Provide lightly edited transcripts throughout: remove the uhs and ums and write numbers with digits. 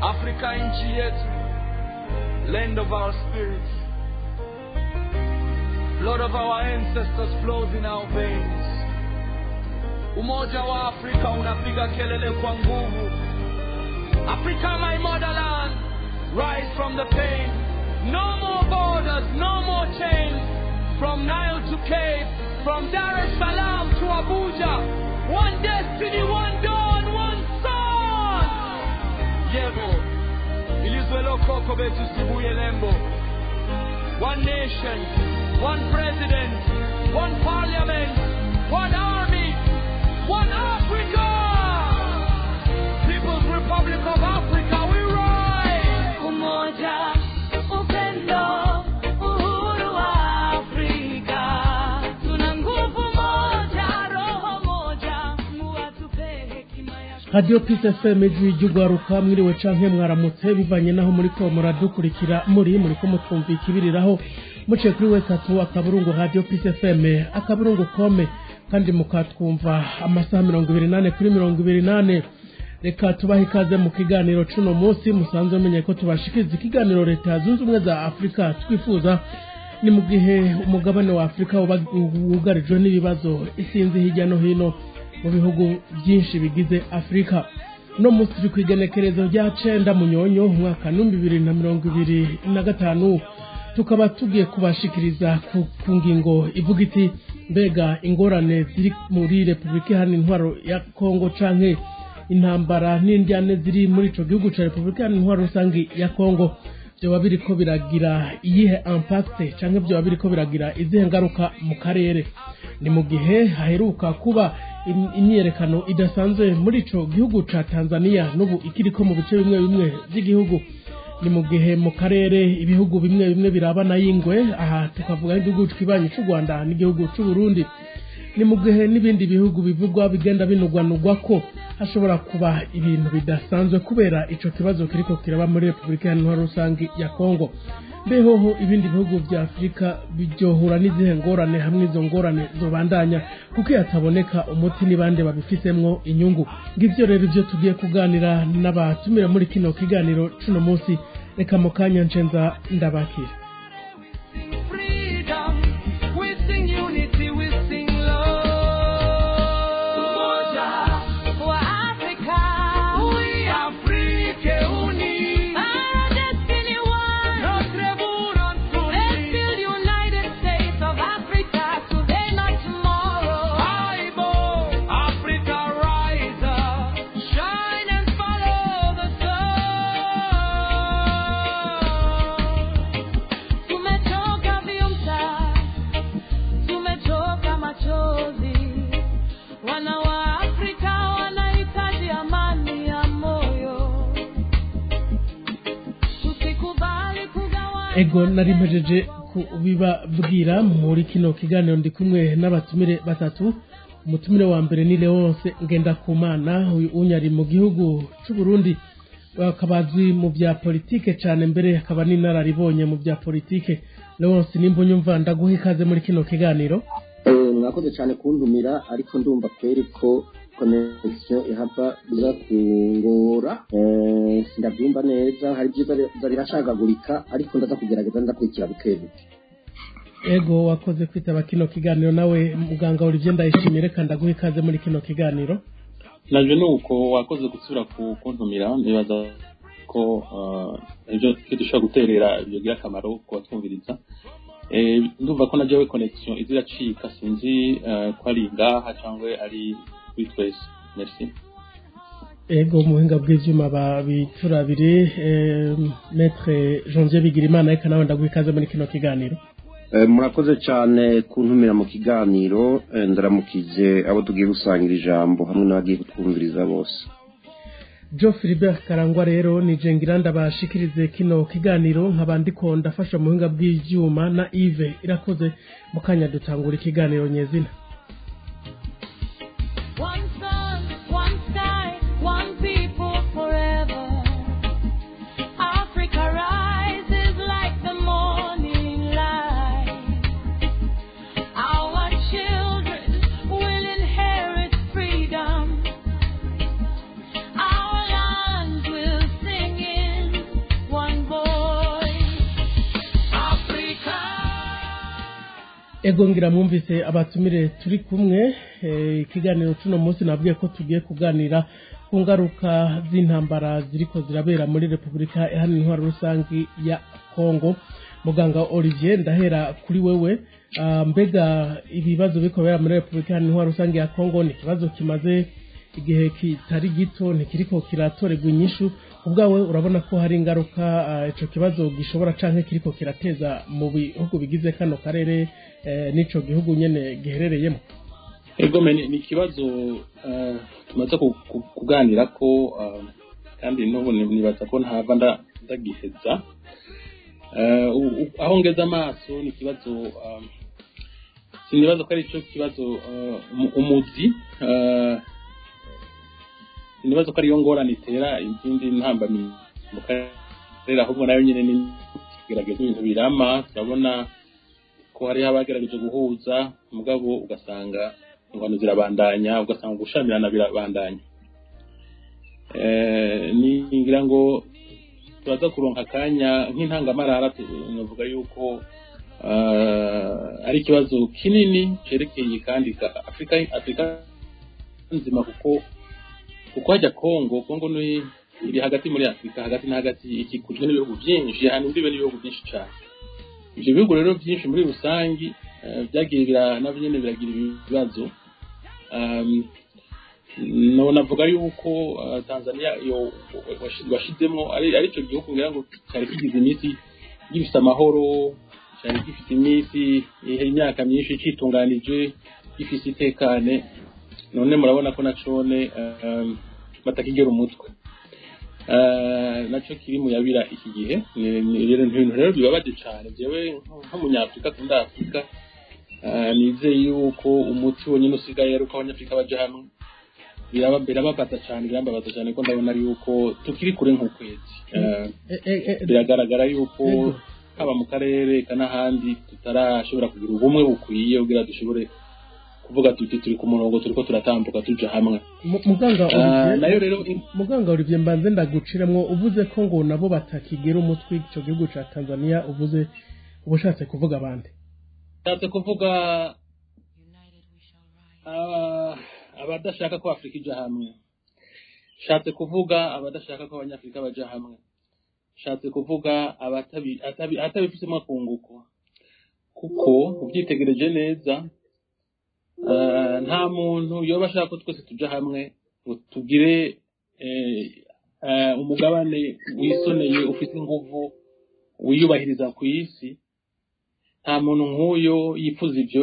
Afrika nchi yetu, land of our spirits. Blood of our ancestors flows in our veins. Umoja wa Afrika unapiga kelele kwa nguvu. Africa, my motherland, rise from the pain. No more borders, no more chains. From Nile to Cape, from Dar es Salaam to Abuja. One destiny, one dawn, one sun. Yebo, ilizwe lokhokho bethu sibuye lembo. One nation, one president, one parliament, one army, one Africa! People's Republic of Africa, we rise! Umoja, upendo, uhuru wa Afrika. Tuna nguvu moja, roho moja, Mungu atupe hekima ya Radio Peace FM, ijwi ry'ugwaruka. Mwiriwe canke mwaramutse, bivanye naho muriko muradukurikira. Muriko mutwumva ikibiriraho muciye kuri w3.radiopcfm.com, kandi mukatwumva amasaha 24/24. Reka tubahe ikaze mu kiganiro cuno munsi. Musanzwe mumenye ko tubashikiriza ikiganiro Leta Zunze Ubumwe za Afurika twifuza. Ni mu gihe umugabane wa Afurika wugarijwe n'ibibazo isinzi hirya no hino mu bihugu byinshi bigize Afurika. Uno munsi turi kw'igenekerezo rya 9 Munyonyo, umwaka 2025. Tukaba tugiye kubashikiriza ku ngingo ivuga iti: mbega ingorane ziri muri Repubulika Iharanira Intwaro ya Kongo canke intambara n'indyane ziri muri ico gihugu ca Repubulika Iharanira Intwaro Rusangi ya Kongo vyoba biriko biragira iyihe impact, canke vyoba biriko biragira izihe ngaruka mu karere? Ni mu gihe haheruka kuba imyiyerekano idasanzwe muri ico gihugu ca Tanzania, n'ubu ikiriko mu bice bimwe bimwe vy'igihugu. Ni mu gihe mu karere ibihugu bimwe bimwe birabana y'ingwe, aha tukavuga nk'igihugu kibanyi c'u Rwanda n'igihugu c'u Burundi. Ni mu gihe n'ibindi bihugu bivugwa bigenda binugwanugwa ko hashobora kuba ibintu bidasanzwe kubera ico kibazo kiriko kiraba muri Repubulika Iharanira Rusangi ya Kongo. Mbehoho ibindi bihugu vya Afurika biryohura n'izihe ngorane hamwe izo ngorane zobandanya, kuko iyo hataboneka umuti n'ibande babifisemwo inyungu? Ngivyo rero ivyo tugiye kuganira n'abatumira muri kino kiganiro cuno munsi. Reka mu kanya ncenza ndabakira. Freedom, we sing unity, we sing love. Umoja wa Afrika. We Afrique unie, Our destiny one. Notre Let's unie. build United States of Africa today, not tomorrow. Aibo, Africa rise up, shine and follow the sun. Tumechoka viumta, tumechoka machozi. Wana wa Afrika wanahitaji amani ya moyo. Tusikubali kugawana. Ego, nari mpejeje kubibabwira. Muri kino kiganiro ndi kumwe n'abatumire batatu. Umutumire wa mbere ni Leonce Ngendakumana. Uyu unyari mu gihugu c'u Burundi, akaba azwi mu bya politike cane, mbere akaba n'inararibonye mu bya politike. Leonce, nimba unyumva, ndaguha ikaze muri kino kiganiro. Mwakoze cyane kuntumira, ariko ndumva kweri ko connection ihava iza kungora. Sindabyumva neza, hari ibyiza biza biracagagurika, ariko ndaza kugerageza, ndakurikira buke buke. Ego, wakoze kwitaba kino kiganiro. Nawe muganga Olivier Ndayishimiye, reka ndaguha ikaze muri kino kiganiro. Navyo ni uko, wakoze gusubira kuntumira. Nibaza ko ivyo dushobora guterera byogira akamaro ku batwumviriza. Ndumva ko na jewe connection iza iracika, sinzi ko ari ngaha cyangwa ari kuri twese. Merci. Ego, mu buhinga bw'ivyuma babiturabire Maître Janvier Bigirimana, reka nawe ndaguha ikaze muri kino kiganiro. Murakoze cyane kuntumira mu kiganiro. Ndaramukije abo tugiye gusangira ijambo hamwe n'abagiye kutwumviriza bose. Joe Philibert Karangwa rero ni jengira ndabashikirize kino kiganiro, nkaba ndiko ndafasha mu buhinga bw'ivyuma na Yves Irakoze. Mu kanya dutangura ikiganiro nyezina. One sun, one sky, one people forever. Africa rises like the morning light. Our children will inherit freedom. Our lands will sing in Ego, ngira mwumvise abatumire turi kumwe. Ikiganiro cuno munsi nabwiye ko tugiye kuganira ku ngaruka z'intambara ziriko zirabera muri Repubulika Iharanira Intwaro Rusangi ya Kongo. Muganga Olivier, ndahera kuri wewe. Mbega ibibazo bikorera muri Repubulika Iharanira Intwaro Rusangi ya Kongo ni ikibazo kimaze igihe kitari gito, ntikiriko kiratorerwa inyishu. Ubwawe urabona ko hari ingaruka ico kibazo gishobora canke kiriko kirateza mu bihugu bigize kano karere, n'ico gihugu nyene giherereyemo? Ego, ni ikibazo tumaze kuganira ko, kandi n'ubu nibaza ko ntava ndagiheza. Aho ngeze amaso ni ikibazo, sinibaza ko ari cyo kibazo umuzi, sinibaza ko ariyo ngorane itera izindi ntambamyi mu karere, ahubwo nayo nyine ni kugerageza ibintu birama. Turabona ko hariho abagerageje guhuza, mugabo ugasanga ingwano zirabandanya, ugasanga gushamirana birabandanya. Ngira ngo turaza kuronka akanya nk'intangamarara. Navuga yuko ari ikibazo kinini cerekeye kandi Afrika nzima, kuko hajya Kongo ni iri hagati muri Afrika, hagati na hagati, ikikujwe n'ibihugu byinshi, hano imbibe n'ibihugu byinshi cyane. Ivyo bihugu rero byinshi muri rusangi byagiye navyo nyene biragira ibibazo. No navuga yuko Tanzania yo washizemo ari cyo gihugu ngira ngo cyari kigize iminsi gifite amahoro, cyari gifite iminsi, imyaka myinshi citunganije, gifise itekane. None murabona ko nacone batakigera umutwe, naco kiri muyabira iki gihe. Rero ibintu rero bibabaje cyane. Jewe nk'umunyafrika akunda Afrika, nizeye yuko umuti wonyine usigaye ari uko abanyafrika baja hamwe. Birababaza cyane, birambabaza cyane ko ndabona yuko tukiri kure nk'ukwezi. Biragaragara yuko haba mu karere eka n'ahandi tutarashobora kugira ubumwe bukwiye kugira dushobore kuvuga tuti turi ku murongo, turiko turatambuka tuja hamwe. Muganga Olivier, nayo rero muganga Olivier, mbanze ndaguciremwo. Uvuze ko ngo nabo batakigera umutwe, ico gihugu ca Tanzania, uvuze ubushatse kuvuga abandi? Nshatse kuvuga abadashaka ko Afrika ija hamwe, nshatse kuvuga abadashaka ko abanyafrika baja hamwe, nshatse kuvuga atabifisemo akunguko, kuko ubyitegereje neza, nta muntu yoba ashaka ko twese tuja hamwe ngo tugire umugabane wisoneye, ufite inguvu, wiyubahiriza ku isi. Nta muntu nk'uyo yifuza ivyo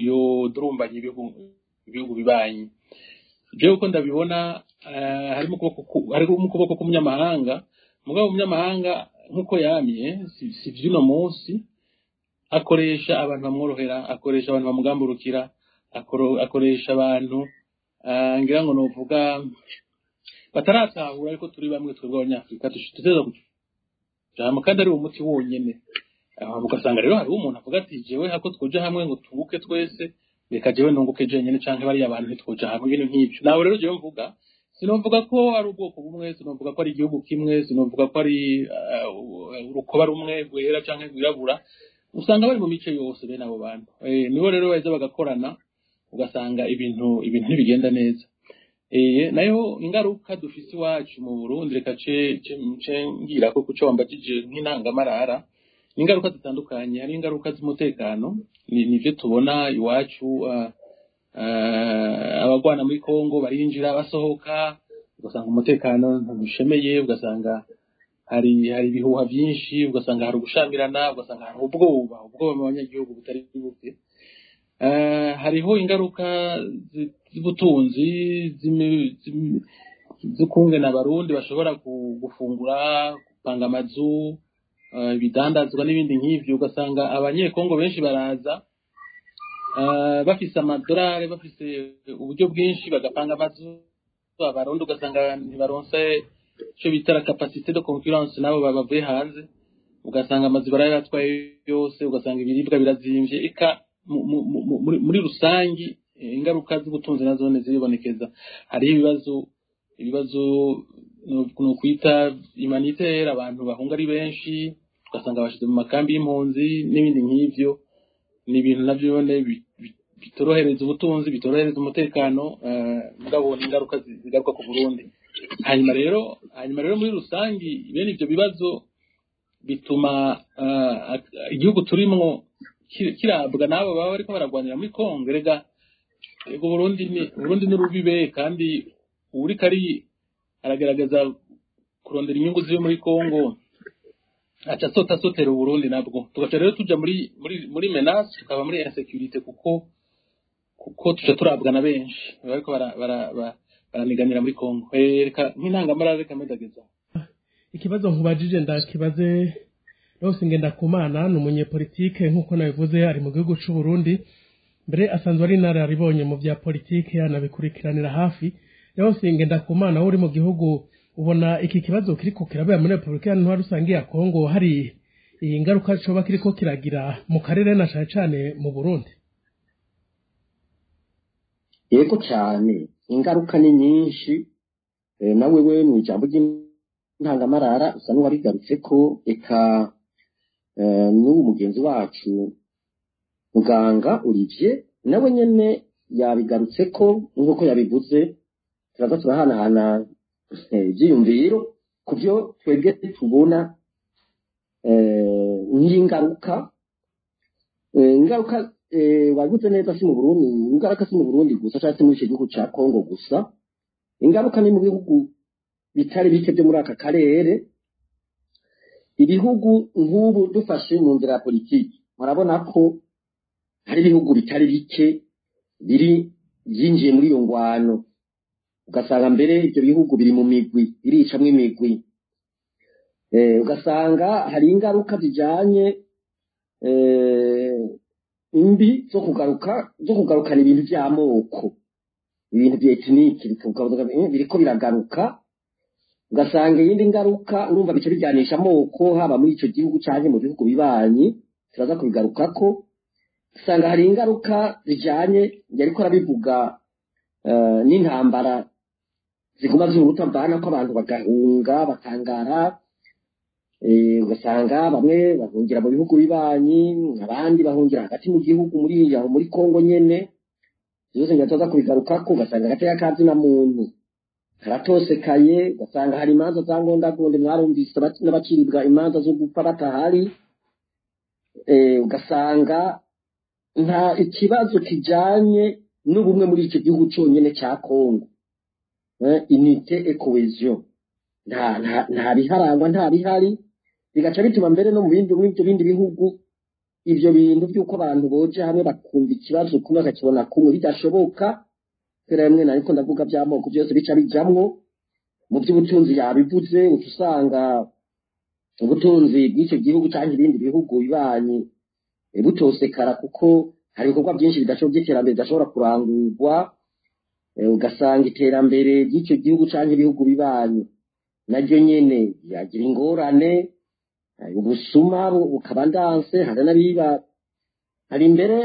yodurumbanya ibihugu bibanyi. Jewe uko ndabibona, harimo ukuboko k'umunyamahanga. Mugabo umunyamahanga nk'uko yamye, si vy'uno munsi, akoresha abantu bamworohera, akoresha abantu bamugamburukira, akoresha abantu, ngira ngo novuga bataratahura, ariko turi bamwe twebwe abanyafrika tuteza kuja hamwe, kandi ari umuti wonyene. Ugasanga rero hariho umuntu avuga ati jewe hako twoja hamwe ngo tunguke twese, reka jewe nunguke jenyene, canke bariya bantu ntitwoja hamwe, ibintu nk'ivyo. Nawe rero jewe mvuga, sinovuga ko ari ubwoko bumwe, sinovuga ko ari igihugu kimwe, sinovuga ko ari urukoba rumwe rwera canke rwirabura. Usanga bari mu mice yose bene abo bantu. Nibo rero baheza bagakorana, ugasanga ibintu ntibigenda neza. Nayo ingaruka dufise iwacu mu Burundi, reka ce ngira ko kuco wambajije nk'intangamarara, ni ingaruka zitandukanye. Hari ingaruka z'umutekano, nivyo tubona iwacu. Abagwana muri Kongo barinjira basohoka, ugasanga umutekano ntushemeye, ugasanga hari ibihuha byinshi, ugasanga hari ugushamirana, ugasanga hari ubwoba mu banyagihugu butari buke. Hariho ingaruka z'ubutunzi, z'ukungene abarundi bashobora gufungura, gupanga amazu, ibidandazwa n'ibindi nk'ivyo. Ugasanga abanyekongo benshi baraza bafise amadolari, bafise uburyo bwinshi, bagapanga amazu. Abarundi ugasanga ntibaronse ico bita la capacité de concurrence nabo bavuye hanze, ugasanga amazu barayatwaye yose, ugasanga ibiribwa birazimvye. Eka muri rusangi ingaruka z'ubutunzi nazone ziribonekeza. Hariho ibibazo no kwita humanitaire, abantu bahunga ari benshi, ugasanga bashize mu makambi y'impunzi n'ibindi nk'ivyo. Ni ibintu navyo bitorohereza ubutunzi, bitorohereza umutekano, mugabo ni ingaruka zigaruka ku Burundi. Hanyuma rero muri rusangi bene ivyo bibazo bituma igihugu turimwo kirabwa n'abo baba bariko baragwanira muri Kongo. Rega ego, Burundi ni rubibe, kandi uwuriko ari aragerageza kurondera inyungu ziwe muri Kongo aca asota asotera Uburundi, nabwo tugaca rero tuja muri menace, tukaba muri insécurité, kuko tuca turabwa na benshi bariko baraniganira muri Kongo. Reka nk'intangamara, reka medageza. Ikibazo nkubajije ndakibaze Rose Ngendakumana, ni umunyepolitike nk'uko nabivuze, ari mu gihugu c'u Burundi, mbere asanzwe ari inararibonye mu vya politike, anabikurikiranira hafi. Rose Ngendakumana, wowe uri mu gihugu, ubona iki kibazo kiriko kirabera muri Repubulika Iharanira Rusange ya Kongo hari iyi ngaruka coba kiriko kiragira mu karere na cane cane mu Burundi? Yego cyane, ingaruka ni nyinshi. Nawe we mu ijambo ry'intangamarara usa n'uwabigarutse ko, eka n'uwo mugenzi wacu muganga Olivier nawe nyene yabigarutse ko. Nk'uko yabivuze, turaza turahanahana ivyiyumviro ku byo twebwe tubona nk'ingaruka. Ingaruka wabivuze neza, si mu Burundi, ingaruka si mu Burundi gusa cyangwa se muri icyo gihugu cya Kongo gusa. Ingaruka ni mu bihugu bitari bike byo muri aka karere. Ibihugu nk'ubu dufashe mu nzira ya politiki, murabona ko hari ibihugu bitari bike biri byinjiye muri iyo ngwano, ugasanga mbere ibyo bihugu biri mu migwi iricamwo imigwi. Ugasanga hari ingaruka zijanye mbi zo kugarukana ibintu by'amoko, ibintu bya ethnique biriko biragaruka. Ugasanga iyindi ngaruka, urumva, bica bijyanisha amoko, haba muri ico gihugu canke mu bihugu bibanyi, turaza kubigarukako. Usanga hari ingaruka zijanye, yariko arabivuga, n'intambara ziguma z'urutavana ko abantu bagahunga, bakangara. Ugasanga bamwe bahungira mu bihugu bibanyi, abandi bahungira hagati mu gihugu, muri aho muri Kongo nyene. Byose ngatoza kubigarukako. Ugasanga agateka ka zina muntu karatosekaye, ugasanga hari imanza za ngondagonde, mwarumvise n'abaciribwa imanza zo gupfa batahari. Ugasanga nta ikibazo kijanye n'ubumwe muri icyo gihugu cyonyine cya Kongo, unité et cohésion nta biharangwa, nta bihari. Bigaca bituma mbere no mu bindi, muri ibyo bindi bihugu, ivyo bintu by'uko abantu boje hamwe bakumva ikibazo kumwe, bakakibona kumwe, bidashoboka. Kubera rimwe nariko ndavuga by'amoko, byose bica bijamwo. Mu by'ubutunzi yabivuze, uca usanga ubutunzi bw'icyo gihugu cyangwa ibindi bihugu bibanyi butosekara, kuko hari ibikorwa byinshi bidashobora by'iterambere bidashobora kurangurwa. Ugasanga iterambere ry'icyo gihugu cyangwa ibihugu bibanyi naryo nyene yagira ingorane. Ubusuma bukaba ndanse, hari n'abiba, hari imbere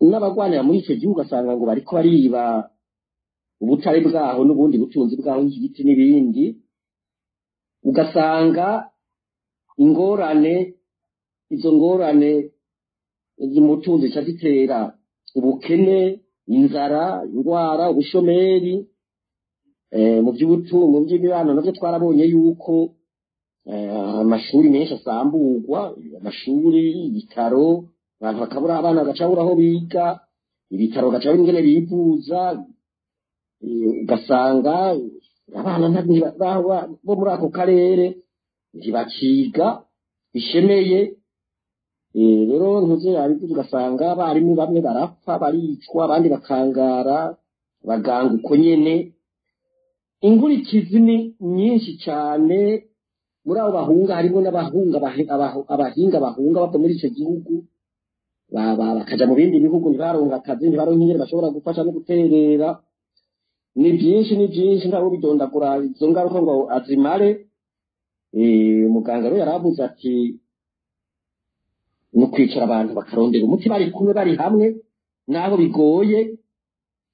n'abagwanira muri icyo gihugu, ugasanga ngo bariko bariba ubutare bwaho n'ubundi butunzi bwaho nk'ibiti n'ibindi. Ugasanga ingorane, izo ngorane z'umutunzi zica zitera ubukene, inzara, indwara, ubushomeri. Mu by'ubutunzi, mu by'imibano navyo twarabonye yuko amashuri menshi asamburwa, amashuri, ibitaro, abantu bakabura, abana bagacabura aho biga, ibitaro bagaca ingene bivuza. Ugasanga abana bo muri ako karere ntibaciga bishemeye. Rero ntuze yabivuze, ugasanga abarimu bamwe barapfa, baricwa, abandi bakangara, baganga uko nyene. Inkurikizi ni nyinshi cyane. Muri abo bahunga harimo n'abahunga abahinga bahunga bava muri icyo gihugu bakaja mu bindi bihugu, ntibaronka akazi, ntibaronka ingene bashobora gufasha no guterera. Ni byinshi, ni byinshi, ntawe bidondagura izo ngaruka ngo azimare. Muganga rero yaravuze ati ni ukwicara abantu bakarondera umuti bari kumwe, bari hamwe, naho bigoye.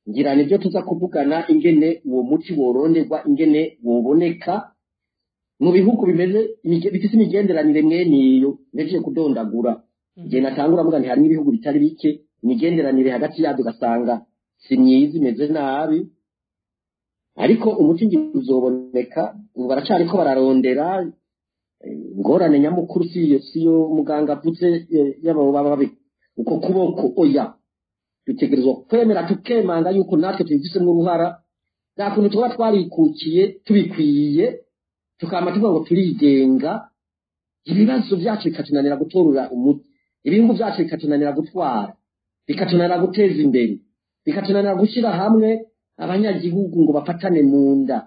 Ngira nibyo tuza kuvugana, ingene uwo muti woronderwa, ingene woboneka. Mu bihugu bimeze bifise imigenderanire mwene iyo ngejeje kudondagura, igihe natangura mvuga nti hari n'ibihugu bitari bike imigenderanire hagati yabyo ugasanga si myiza, imeze nabi, ariko umuti uzoboneka. Ubu baracariko bararondera. Ingorane nyamukuru siyo muganga avuze y'abo baba uko kuboko, oya, dutegerezwa kwemera tukemanga yuko natwe tubifisemo uruhara. Nta kuntu tuba twarikukiye tubikwiye, tukama tuvuga ngo turigenga, ibibazo byacu bikatunanira gutorura umuti, ibihugu byacu bikatunanira gutwara, bikatunanira guteza imbere, bikatunanira gushyira hamwe abanyagihugu ngo bafatane mu nda,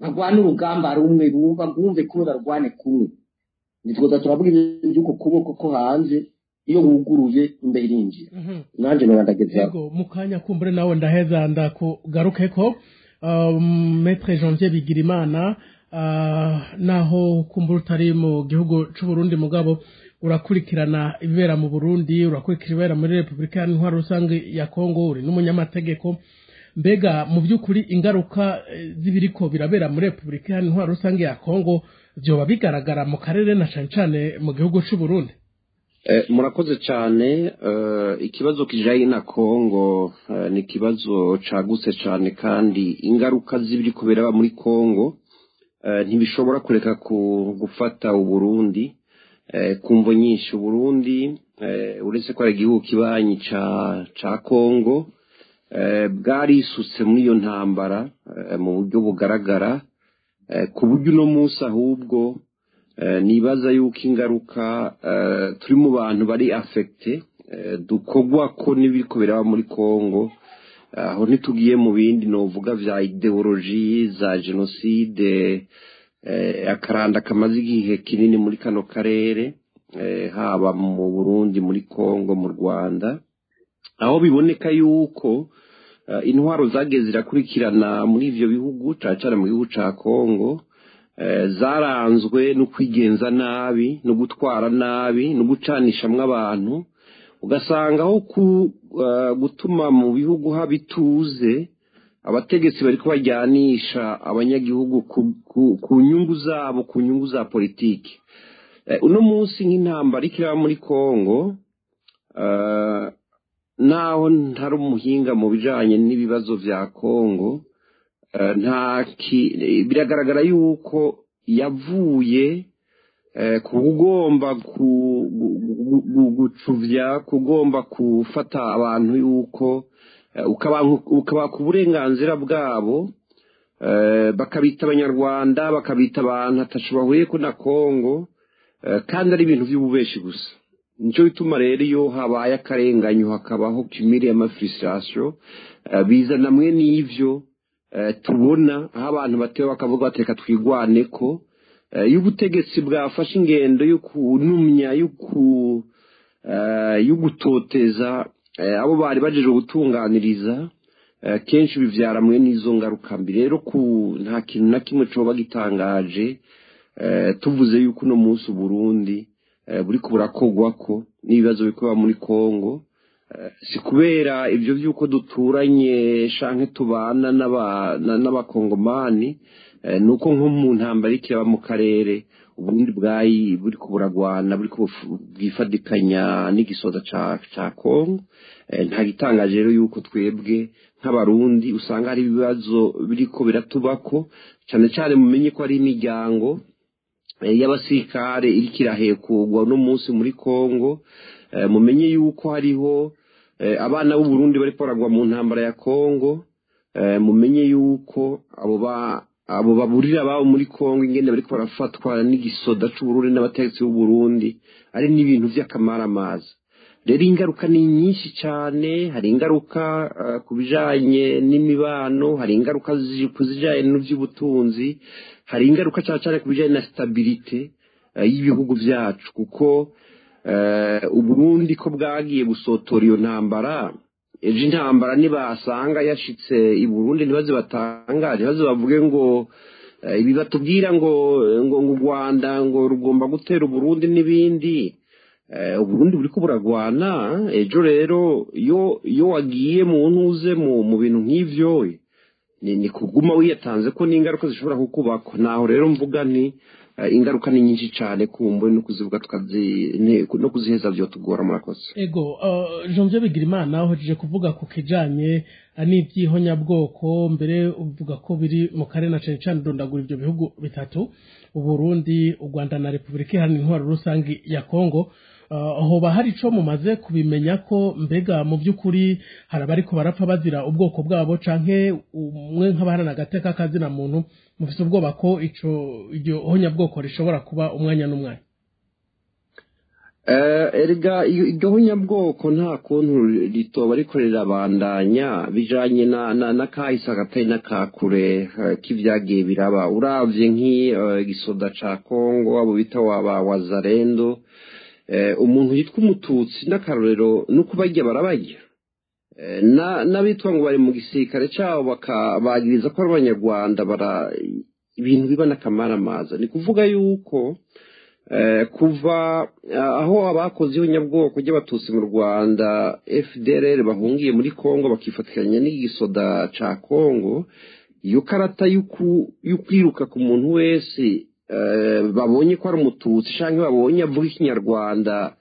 barwane urugamba rumwe, bumve kumwe, barwane kumwe. Nitwoza turavuga iby'uko kuboko ko hanze, iyo wuguruye imbere irinjira. Nanjye noba ndageze. Yego, mu kanya kumbure nawe ndaheza ndakugarukeko. Maître Janvier Bigirimana, naho kumbura utari mu gihugu c'u Burundi, mugabo urakurikirana ibibera mu Burundi, urakurikira ibibera muri Repubulika Intwaro Rusange ya Kongo, uri n'umunyamategeko. Mbega mu by'ukuri ingaruka z'ibiriko birabera muri Repubulika Intwaro Rusange ya Kongo vyoba bigaragara mu karere na cane cane mu gihugu c'u Burundi? Murakoze cyane. Ikibazo kijanye na Kongo ni ikibazo cagutse cyane, kandi ingaruka z'ibiriko biraba muri Kongo ntibishobora kureka gufata Uburundi ku mvo nyinshi. Uburundi, uretse ko ari igihugu kibanyi ca Kongo, bwarisutse muri iyo ntambara mu buryo bugaragara, ku buryo uno munsi ahubwo nibaza yuko ingaruka turi mu bantu bari affectés, dukogwa ko n'ibiriko biraba muri Kongo. Aho ntitugiye mu bindi novuga vya idéologie za génocide, akaranda kamaze igihe kinini muri kano karere, haba mu Burundi, muri Kongo, mu Rwanda, aho biboneka yuko intwaro zagiye zirakurikirana muri ivyo bihugu, cane cane mu gihugu ca Kongo, zaranzwe no kwigenza nabi, no gutwara nabi, no gucanishamwo abantu, ugasanga aho gutuma mu bihugu haba ituze, abategetsi bariko bajyanisha abanyagihugu ku nyungu zabo, ku nyungu za politiki. Uno munsi nk'intambara iriko muri Kongo, naho ntari umuhinga mu bijanye n'ibibazo vya Kongo, biragaragara yuko yavuye kugomba gucuvya, kugomba gufata abantu yuko ukabaka uburenganzira bwabo, bakabita Abanyarwanda, bakabita abantu ataco bahuriyeko na Kongo, kandi ari ibintu vy'ububeshi gusa. Nico bituma rero iyo habaye akarenganyo, hakabaho cumul y'amafrustration, bizana mwe n'ivyo tubona aho abantu batewe bakavuga bati: "Reka twigwaneko." Iyo ubutegetsi bwafashe ingendo yo kunumya, yo gutoteza abo bari bajejwe gutunganiriza, kenshi bivyara mwe n'izo ngaruka mbi. Rero ku nta kintu na kimwe coba gitangaje tuvuze yuko uno munsi Uburundi buriko burakogwako n'ibibazo biriko muri Kongo. Si kubera ivyo vy'uko duturanye canke tubana n'Abakongomani, nuko nko mu ntambara iriko iraba mu karere, Uburundi bwayi buriko buragwana, buriko bwifadikanya n'igisoza ca Kongo. Nta gitangaje rero yuko twebwe nk'Abarundi usanga hari ibibazo biriko biratubako, cane cane mumenye ko ari imiryango y'abasirikare iriko irahekugwa uno munsi muri Kongo. Mumenye yuko hariho abana b'Uburundi bariko baragwa mu ntambara ya Kongo. Mumenye yuko abo baburira ababo muri Kongo ingene bariko barafatwa n'igisoda c'Uburundi n'abategetsi b'Uburundi, ari n'ibintu vy'akamaramaza. Rero ingaruka ni nyinshi cyane. Hari ingaruka ku bijanye n'imibano, hari ingaruka ku zijanye n'ivy'ubutunzi, hari ingaruka cyane cyane ku bijanye na stabilité y'ibihugu vyacu, kuko Uburundi ko bwagiye gusotora iyo ntambara, ejo intambara nibasanga yashitse i Burundi, ntibaze batangare, ntibaze bavuge ngo ibi batubwira ngo u Rwanda ngo rugomba gutera Uburundi n'ibindi. Uburundi buriko buragwana. Ejo rero iyo wagiye mu ntuze mu bintu nk'ivyo, ni kuguma wiyatanze ko n'ingaruka zishobora kukubako. Naho rero mvuga nti ingaruka ni nyinshi cyane, kumbe no kuzivuga no kuziheza vyotugora. Murakoze. Ego, Janvier Bigirimana, uhejeje kuvuga ku kijanye n'ivyihonyabwoko, mbere uvuga ko biri mu karere na cane cane udondagura ivyo bihugu bitatu, Uburundi, u Rwanda na Repubulika Iharanira Intwaro Rusangi ya Kongo. Hoba hari ico mumaze kubimenya ko mbega mu by'ukuri hari abariko barapfa bazira ubwoko bwabo, canke umwe nk'abaharana agateka kazina muntu mufise ubwoba ko ico iryo honyabwoko rishobora kuba umwanya n'umwanya? Erega iryo honyabwoko nta kuntu ritoba riko rirabandanya, bijanye na kahise agatari n'akakure k'ivyagiye biraba. Uravye nk'igisoda ca Kongo, abo bita wa wazarendo, umuntu yitwa umututsi n'akarorero nuko barya barabarya, n'abitwa ngo bari mu gisirikare cabo bakabagiriza ko ari abanyarwanda, bara ibintu biba n'akamaramaza. Ni kuvuga yuko kuva aho abakoze ihonyabwoko ry'abatutsi mu Rwanda FDLR bahungiye muri Kongo bakifatikanya n'igisoda ca Kongo, iyo karata y'ukwiruka ku muntu wese babonye ko ari umututsi canke babonye avuga ikinyarwanda,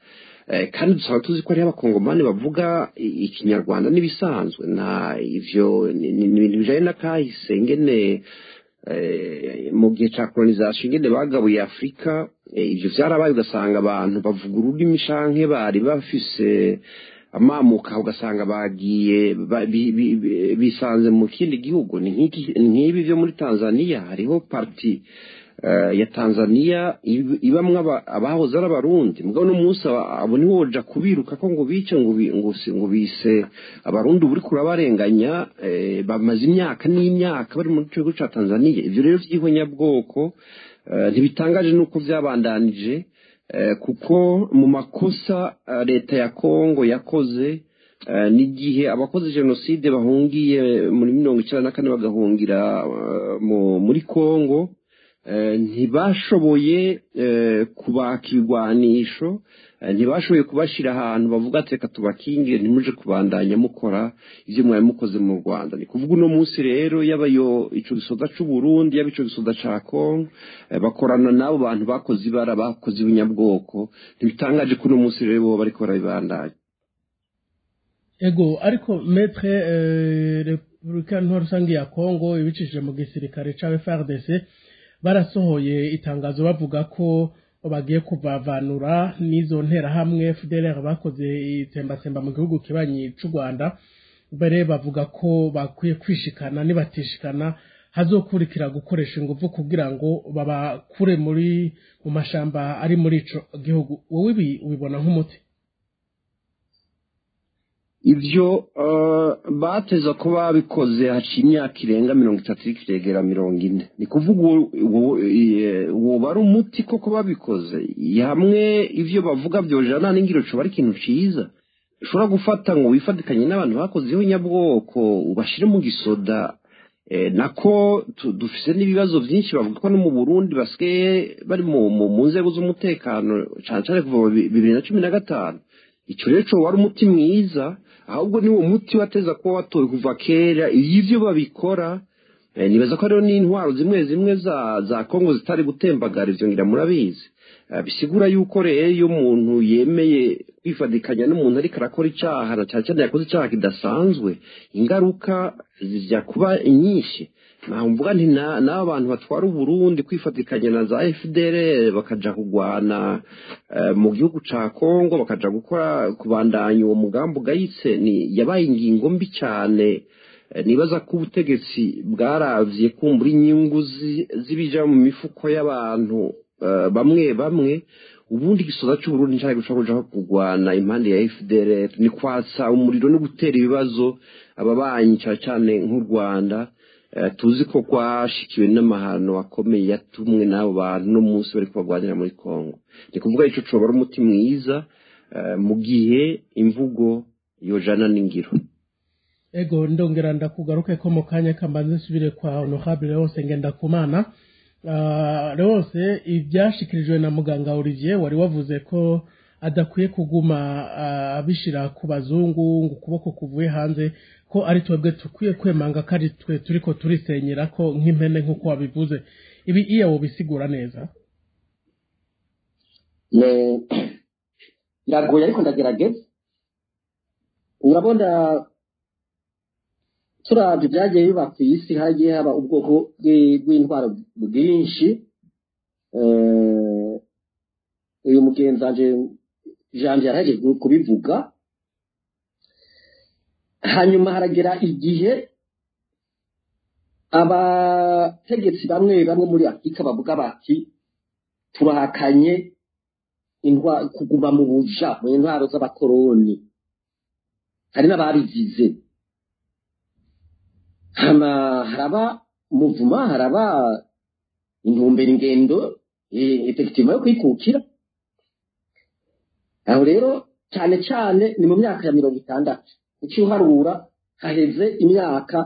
kandi dusaba tuzi ko hariho abakongomani bavuga ikinyarwanda n'ibisanzwe, na ivyo ni ibintu bijanye n'akahise ngene mu gihe ca colonisation ingene bagabuye Afrika, ivyo vyarabaye, ugasanga abantu bavuga ururimi canke bari bafise amamuka, ugasanga bagiye bisanze mu kindi gihugu. Ni nk'ibi vyo muri Tanzania, hariho parti ya Tanzania ibamwe abahoze ari abarundi, mugabo no munsi abo niho woja kubiruka ko ngo bice ngo bise abarundi, uri kurabarenganya, bamaze imyaka n'imyaka bari mu gihugu ca Tanzania. Ivyo rero vy'ihonyabwoko ntibitangaje nuko vyabandanije, kuko mu makosa leta ya Kongo yakoze n'igihe abakoze jenoside bahungiye muri 94 bagahungira muri Kongo, ntibashoboye kubaka ibigwanisho, ntibashoboye kubashira ahantu bavuga ati reka tubakingire ntimuje kubandanya mukora ivyo mwari mukoze mu Rwanda. Ni kuvuga uno munsi rero yaba yo ico gisoda c'u Burundi, yaba ico gisoda ca Kongo, bakorana n'abo bantu bakoze ibara, bakoze ibinyabwoko. Ntibitangaje ko uno munsi rero bo bariko barabibandanya. Ego, ariko maître, Repubulika Ntwaro Rusangi ya Kongo ibicishije mu gisirikare ca FARDC barasohoye itangazo bavuga ko bagiye kuvavanura n'izo nterahamwe FDLR bakoze itsembatsemba mu gihugu kibanyi c'u Rwanda. Mbere bavuga ko bakwiye kwishikana, nibatishikana hazokurikira gukoresha inguvu kugira ngo babakure muri mu mashamba ari muri ico gihugu. Wowe ibi ubibona nk'umuti? Ivyo bateza ko babikoze haciye imyaka irenga 30 iriko iregera 40. Ni kuvuga woba ari umuti koko babikoze hamwe ivyo bavuga vyojana n'ingiro, coba ari ikintu ciza ushobora gufata ngo wifatikanye n'abantu bakoze ihonyabwoko ubashire mu gisoda. Nako dufise n'ibibazo vyinshi, bavuga ko no mu Burundi basigaye bari mu nzego z'umutekano cane cane kuva 2015. Ico rero co wari umuti mwiza, ahubwo ni uwo muti wateza kuba watowe kuva kera. Iyo ivyo babikora, nibaza ko hariho n'intwaro zimwe zimwe za Kongo zitari gutembagara, ivyo ngira murabizi. Bisigura yuko rero iyo umuntu yemeye kwifadikanya n'umuntu ariko arakora icaha, na cane cane yakoze icaha kidasanzwe, ingaruka zijya kuba nyinshi. Naho mvuga nti n'abo bantu batwara Uburundi kwifatikanya na za FDLR bakaja kugwana mu gihugu ca Kongo, bakaja gukora kubandanya uwo mugambi ugayitse, ni yabaye ingingo mbi cane. Nibaza ko ubutegetsi bwaravye kumbura inyungu z'ibija mu mifuko y'abantu bamwe bamwe. Ubundi igisoza c'Uburundi ncari guca kuja kugwana impande ya FDLR ni kwatsa umuriro no gutera ibibazo ababanyi, cane cane nk'u Rwanda, tuzi ko kwashikiwe n'amahano akomeye yatumwe n'abo bantu no munsi bari kubagwanira muri Kongo. Ni kuvuga ico coba ari umuti mwiza mu gihe imvugo yojana n'ingiro. Ego, ndongera ndakugaruke ko mu kanya kambanze nsubire kwa honorable Leonce Ngendakumana. Leonce, ibyashikirijwe na muganga Olivier wari wavuze ko Adakwiye kuguma abishira ku bazungu ngo ukuboko kuvuye hanze, ko ari twebwe tukwiye kwemanga ko ari twe turiko turisenyera ko nk'impene, nk'uko wabivuze. Ibi iyo wobisigura neza? Biragoye, ariko ndagerageza. Urabona, turavye ibyagiye biba ku isi, hagiye haba ubwoko bw'intwaro bwinshi. Uyu mugenzi wanje Janvier yarahejeje kubivuga. Hanyuma haragera igihe abategetsi bamwe bamwe muri Afurika bavuga bati: "Turahakanye kuguma mu buja, mu ntwaro z'abakoroni." Hari n'ababigize. Hama haraba muvuma, haraba intumbero, ingendo effectivement yo kwikukira. Aho rero cyane cyane ni mu myaka ya 60. Uciye uharura, haheze imyaka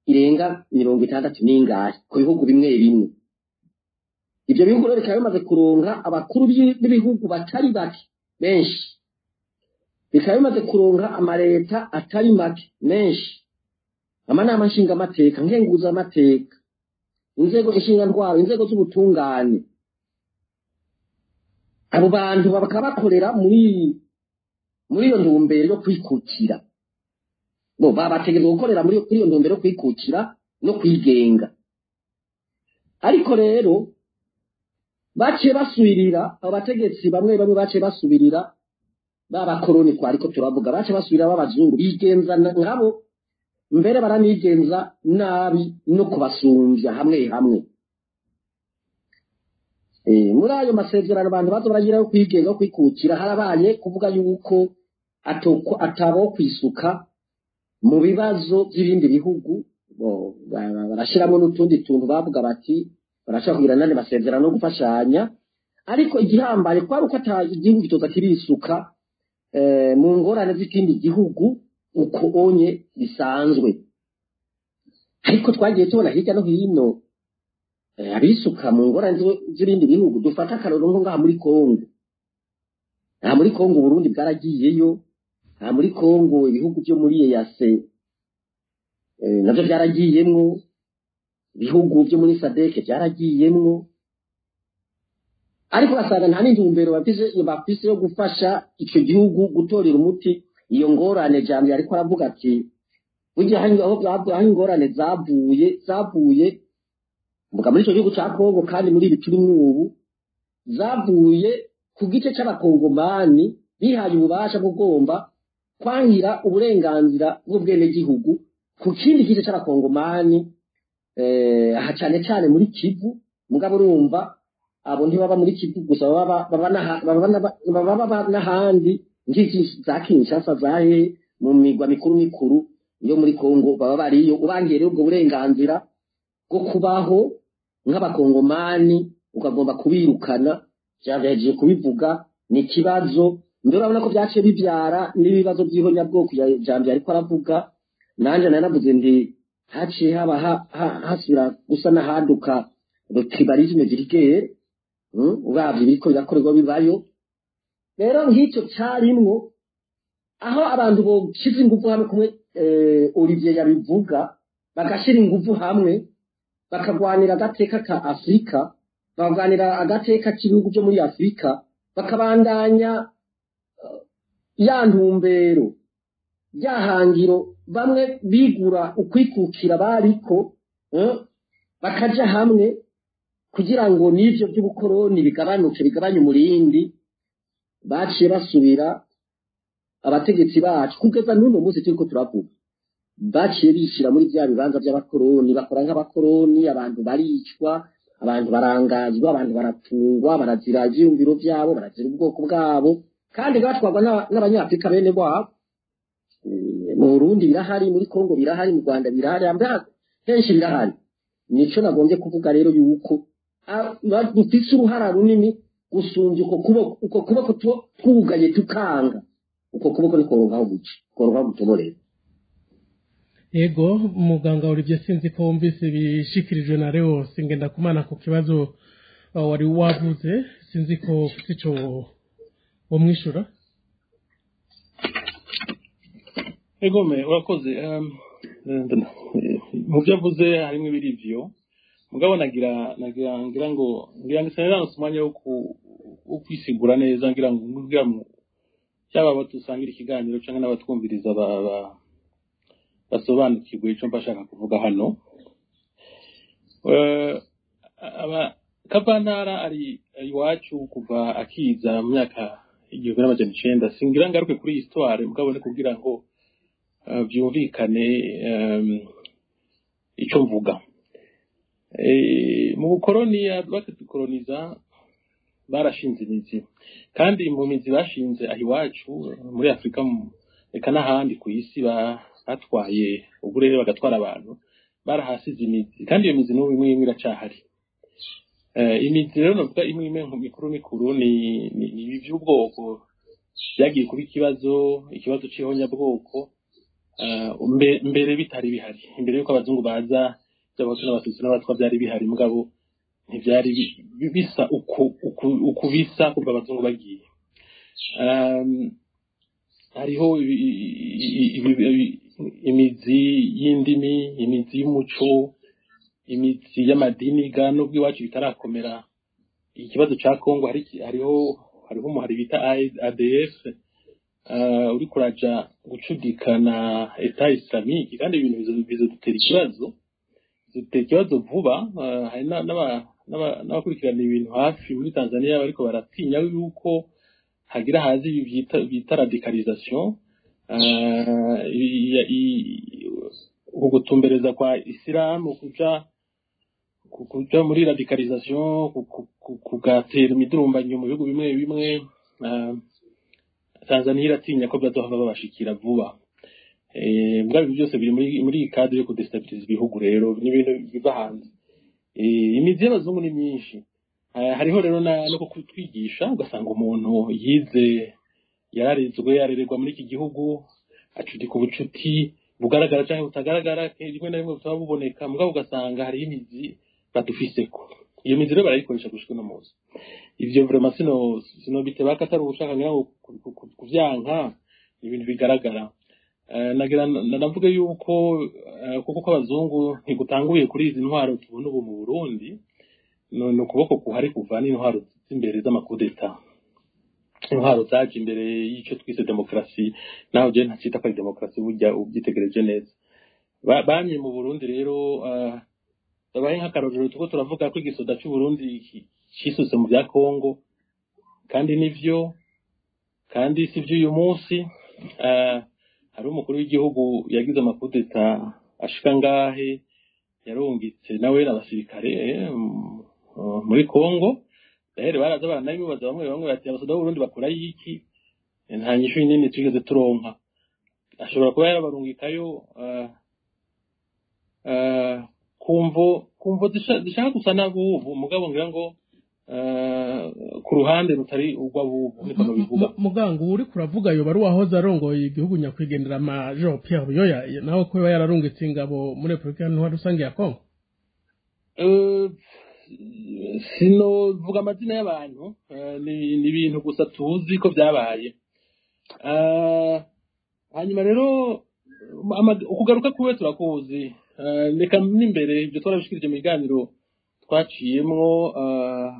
irenga 60 n'ingahe ku bihugu bimwe bimwe. Ibyo bihugu rero bikaba bimaze kuronka abakuru b'ibihugu batari bake benshi, bikaba bimaze kuronka amaleta atari make menshi, amanama nshingamateka, nkenguzamateka, inzego nshinga-ntwaro, inzego z'ubutungane. Abo bantu bakaba bakorera muri iyo ntumbero yo kwikukira. Bo babategerezwa gukorera muri kuri iyo ntumbero yo kwikukira no kwigenga. Ariko rero baciye basubirira, abo bategetsi bamwe bamwe baciye basubirira b'abakoroni twariko turavuga, baciye basubirira b'abazungu, bigenza nkabo, mbere baranigenza nabi no kubasumbya hamwe hamwe. Muri ayo masezerano abantu baza baragira yo kwigenga, yo kwikukira, harabaye kuvuga yuko atabo kwisuka mu bibazo by'ibindi bihugu. Barashiramo n'utundi tuntu, bavuga bati barashobora kugira n'andi masezerano yo gufashanya. Ariko igihambaye kwari uko ata igihugu kitoza kirisuka mu ngorane z'ikindi gihugu uko onye bisanzwe. Ariko twagiye tubona hirya no hino abisuka mu ngorane z'ibindi bihugu. Dufata akarorero nko ngaha muri Kongo. Aha muri Kongo Burundi bwaragiyeyo. Aha muri Kongo ibihugu byo muri EAC navyo byaragiyemwo, ibihugu byo muri SADC byaragiyemwo, ariko basanga nta n'intumbero bafise yo gufasha ico gihugu gutorera umuti iyo ngorane. Jambo ariko aravuga ati burya aho ingorane zavuye mvuga muri ico gihugu ca Kongo, kandi muri ibi turimwo ubu, zavuye ku gice c'abakongomani bihaye ububasha bwo kugomba kwangira uburenganzira bw'ubwenegihugu ku kindi gice c'abakongomani, aha cane cane muri Kivu. Mugabo urumva abo ntibaba muri Kivu gusa, baba n'ahandi nk'iki za Kinshasa, zahe mu migwa mikuru mikuru yo muri Kongo baba bariyo. Ubangiye rero ubwo burenganzira bwo kubaho nk'abakongomani ukagomba kubirukana, vyahejeje kubivuga, ni ikibazo. Mbere urabona ko vyaciye bivyara n'ibibazo by'ihonyabwoko Jambo ariko aravuga. Nanje nari navuze nti haciye haba hasubira gusa n'ahaduka tribalisme vulgaire. Uravye ibiriko birakorerwa bibayo rero, nk'icyo carimwo aho abantu boshize ingufu hamwe kumwe Olivier yabivuga, bagashira ingufu hamwe, bakagwanira agateka ka Afurika, bakagwanira agateka k'ibihugu byo muri Afurika, bakabandanya ya ntumbero, ya hangiro bamwe bigura ukwikukira bariko, bakaja hamwe kugira ngo n'ivyo by'ubukoroni bigabanuke, bigabanye umurindi. Baciye basubira abategetsi bacu, kugeza n'uno munsi turiko turavuga, baciye bishira muri bya bibanza by'abakoroni, bakora nk'abakoroni. Abantu baricwa, abantu barangazwa, abantu barapfungwa, barazira ivyiyumviro vyabo, barazira ubwoko bwabo, kandi batwarwa n'abanyafurika bene wabo. Mu Burundi birahari, muri Kongo birahari, mu Rwanda birahari, henshi birahari. Nico nagombye kuvuga rero, yuko dufise uruhara runini gusumbya uko kuboko. Uko kuboko twugaye tukanga, uko kuboko nikoronkaho guca, korokaho gutoborera. Yego, muganga Olivier, sinzi ko wumvise ibishikirijwe na Leos Ngendakumana ku kibazo wari wavuze. Sinzi ko ufite ico Wo mwishura. Egome, urakoze. Mu byo avuze harimo ibiri ivyo, mugabo nagira nagira ngira ngo ngira ngo sinari umwanya wo kwisigura neza, ngira ngo ngira ngo yaba abo dusangira ikiganiro canke n'abatwumviriza basobanukirwe ico mba shaka kuvuga hano. Aba Kavantara ari iwacu kuva akiza mu myaka 1900. Singira ngaruke kuri iyi histoire, mugabo ni kugira ngo vyumvikane ico mvuga. Mu bukoroni bakidukoroniza barashinze imizi, kandi mu mizi bashinze aho iwacu muri Afurika eka n'ahandi ku isi batwaye uburere bagatwara abantu, barahasize imizi, kandi iyo mizi n'ubu imwe imwe iracahari. Imizi rero novuga imwe imwe mikuru mikuru ni ivy'ubwoko byagiye kuba ikibazo c'ihonyabwoko, mbere bitari bihari, imbere yuko abazungu baza, by'abahutu n'abatutsi n'abatwa byari bihari, mugabo ntivyari bisa uku bisa kuva abazungu bagiye. Hariho imizi y'indimi, imizi y'umuco, imizi y'amadini, ga nubwo iwacu bitarakomera. Ikibazo ca Kongo hariho umuhari bita ADF, uri kuraja gucudika na Etat Islamique, kandi ibintu bizodutera ikibazo vuba. Hari n'abakurikirana ibintu hafi muri Tanzania bariko baratinya yuko hagira hazi ibi bita radicalisation, ugutumbereza kwa Isilamu, kuja muri radicalisation, kugatera imidurumbanyo mu bihugu bimwe bimwe. Tanzania iratinya ko bazohava babashikira vuba. Mbwa ibi byose biri muri iyi cadre yo kudestabiliza ibihugu, rero n'ibintu biva hanze. Imizi y'abazungu ni myinshi. Hariho rero no kutwigisha, ugasanga umuntu yize, yararezwe, yarererwa muri iki gihugu, acudika ubucuti bugaragara canke butagaragara, rimwe na rimwe butaba buboneka, mugabo ugasanga hariho imizi badufiseko. Iyo mizi rero barayikoresha gushika uno munsi. Ivyo vraiment sino bitebaka atari ugushaka ngira ngo kuvyanka, ni ibintu bigaragara. Nagira navuga yuko kuko ko abazungu ntigutanguye kuri izi ntwaro tubona ubu mu Burundi, ni ukuboko kuhari kuva n'intwaro z'imbere z'amakudeta, intwaro zaje imbere y'ico twise demokarasi, naho je ntacita ko ari demokarasi burya ubyitegereje neza. Bamye mu Burundi rero, babaye nk'akarorero, tuko turavuga ko igisoda c'u Burundi cisutse mu bya Kongo, kandi nivyo, kandi si vy'uyu munsi. Hari umukuru w'igihugu yagize amakudeta ashika ngahe, yarungitse nawe n'abasirikare muri Kongo. Rero baraza baranabimubaza bamwe bamwe bati abasoda b'u Burundi bakora iki? Nta nyishu nini twigeze turonka. Ashobora kuba yarabarungikayo kumvo zishaka gusa n'abubu, mugabo ngira ngo ku ruhande rutari urw'abubu, niko nobivuga. Muganga uri kuravuga yoba ari uwahoze arongoye igihugu nyakwigendera Major Pierre Buyoya, nawe ko yoba yararungitse ingabo muri Repubulika Iharanira Rusange ya Kongo? Sinovuga amazina y'abantu, ni ibintu gusa tuzi ko byabaye. Hanyuma rero ukugaruka kuwe turakuzi. Reka n'imbere ibyo twarabishikirije mu biganiro twaciyemwo,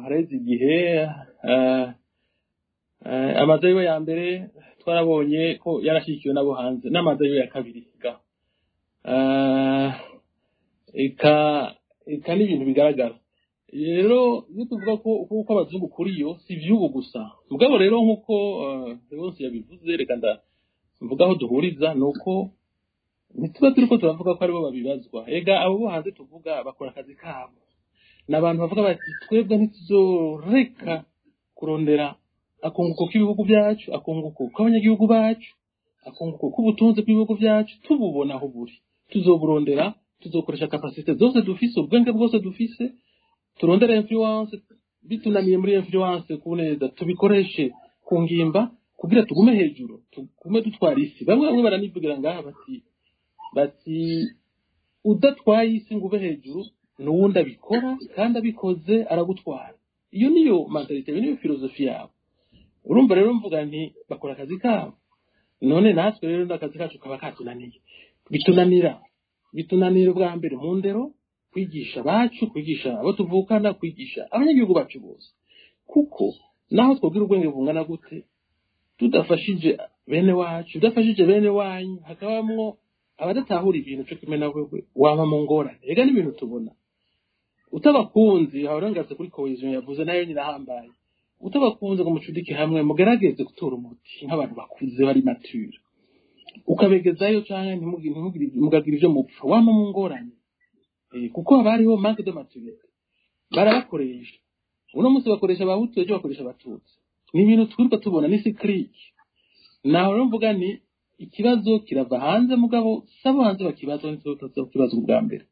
hareze igihe amazu yiwe ya mbere twarabonye ko yarashyigikiwe n'abo hanze, n'amazu yiwe ya kabiri ga eka n'ibintu bigaragara. Rero iyo tuvuga ko uko abazungu kuri yo si ivy'ubu gusa, mugabo rero nk'uko Leonce yabivuze, reka mvuga aho duhuriza, ni uko ntituba turiko turavuga ko aribo babibazwa. Ega abo bo hanze tuvuga bakora akazi kabo, ni abantu bavuga bati twebwe ntituzoreka kurondera akunguko k'ibihugu byacu, akunguko k'abanyagihugu bacu, akunguko k'ubutunzi bw'ibihugu byacu, tububona aho buri, tuzoburondera, tuzokoresha kapasite zose dufise, ubwenge bwose dufise, turondere influence, bitunaniye muri influence ku neza tubikoreshe ku ngimba kugira tugume hejuru, tugume dutwara isi. Bamwe bamwe baranivugira ngaha bati udatwaye isi ngo ube hejuru n'uwundi abikora, kandi abikoze aragutwara. Iyo niyo mentalite, iyo niyo filozofi yabo. Urumva rero mvuga nti bakora akazi kabo, none natwe rero n'akazi kacu kaba katunaniye. Bitunanira ubwa mbere mu ndero, kwigisha abacu, kwigisha abo tuvukana, kwigisha abanyagihugu bacu bose, kuko naho twogira ubwenge bungana gute, tudafashije bene wacu, tudafashije bene wanyu, hakabamwo abadatahura ibintu cyo kimwe na wewe, waba mu ngorane. Ega n'ibintu tubona utabakunzi harangatse kuri cohesion yavuze nayo nyina ahambaye, utabakunze ngo mucudike hamwe, mugerageze gutora umuti nk'abantu bakuze bari mature, ukabegezayo canke ntimugire mugagira ivyo mupfa, wama mu ngorane. Kuko haba hariho manque de maturité, barabakoresha. Uno munsi bakoresha Abahutu, ejo bakoresha Abatutsi. Ni ibintu twirirwa tubona, ni cyclique. Naho rero mvuga ni ikibazo kirava hanze, mugabo sabo hanze bakibazo nitwe ubwa mbere.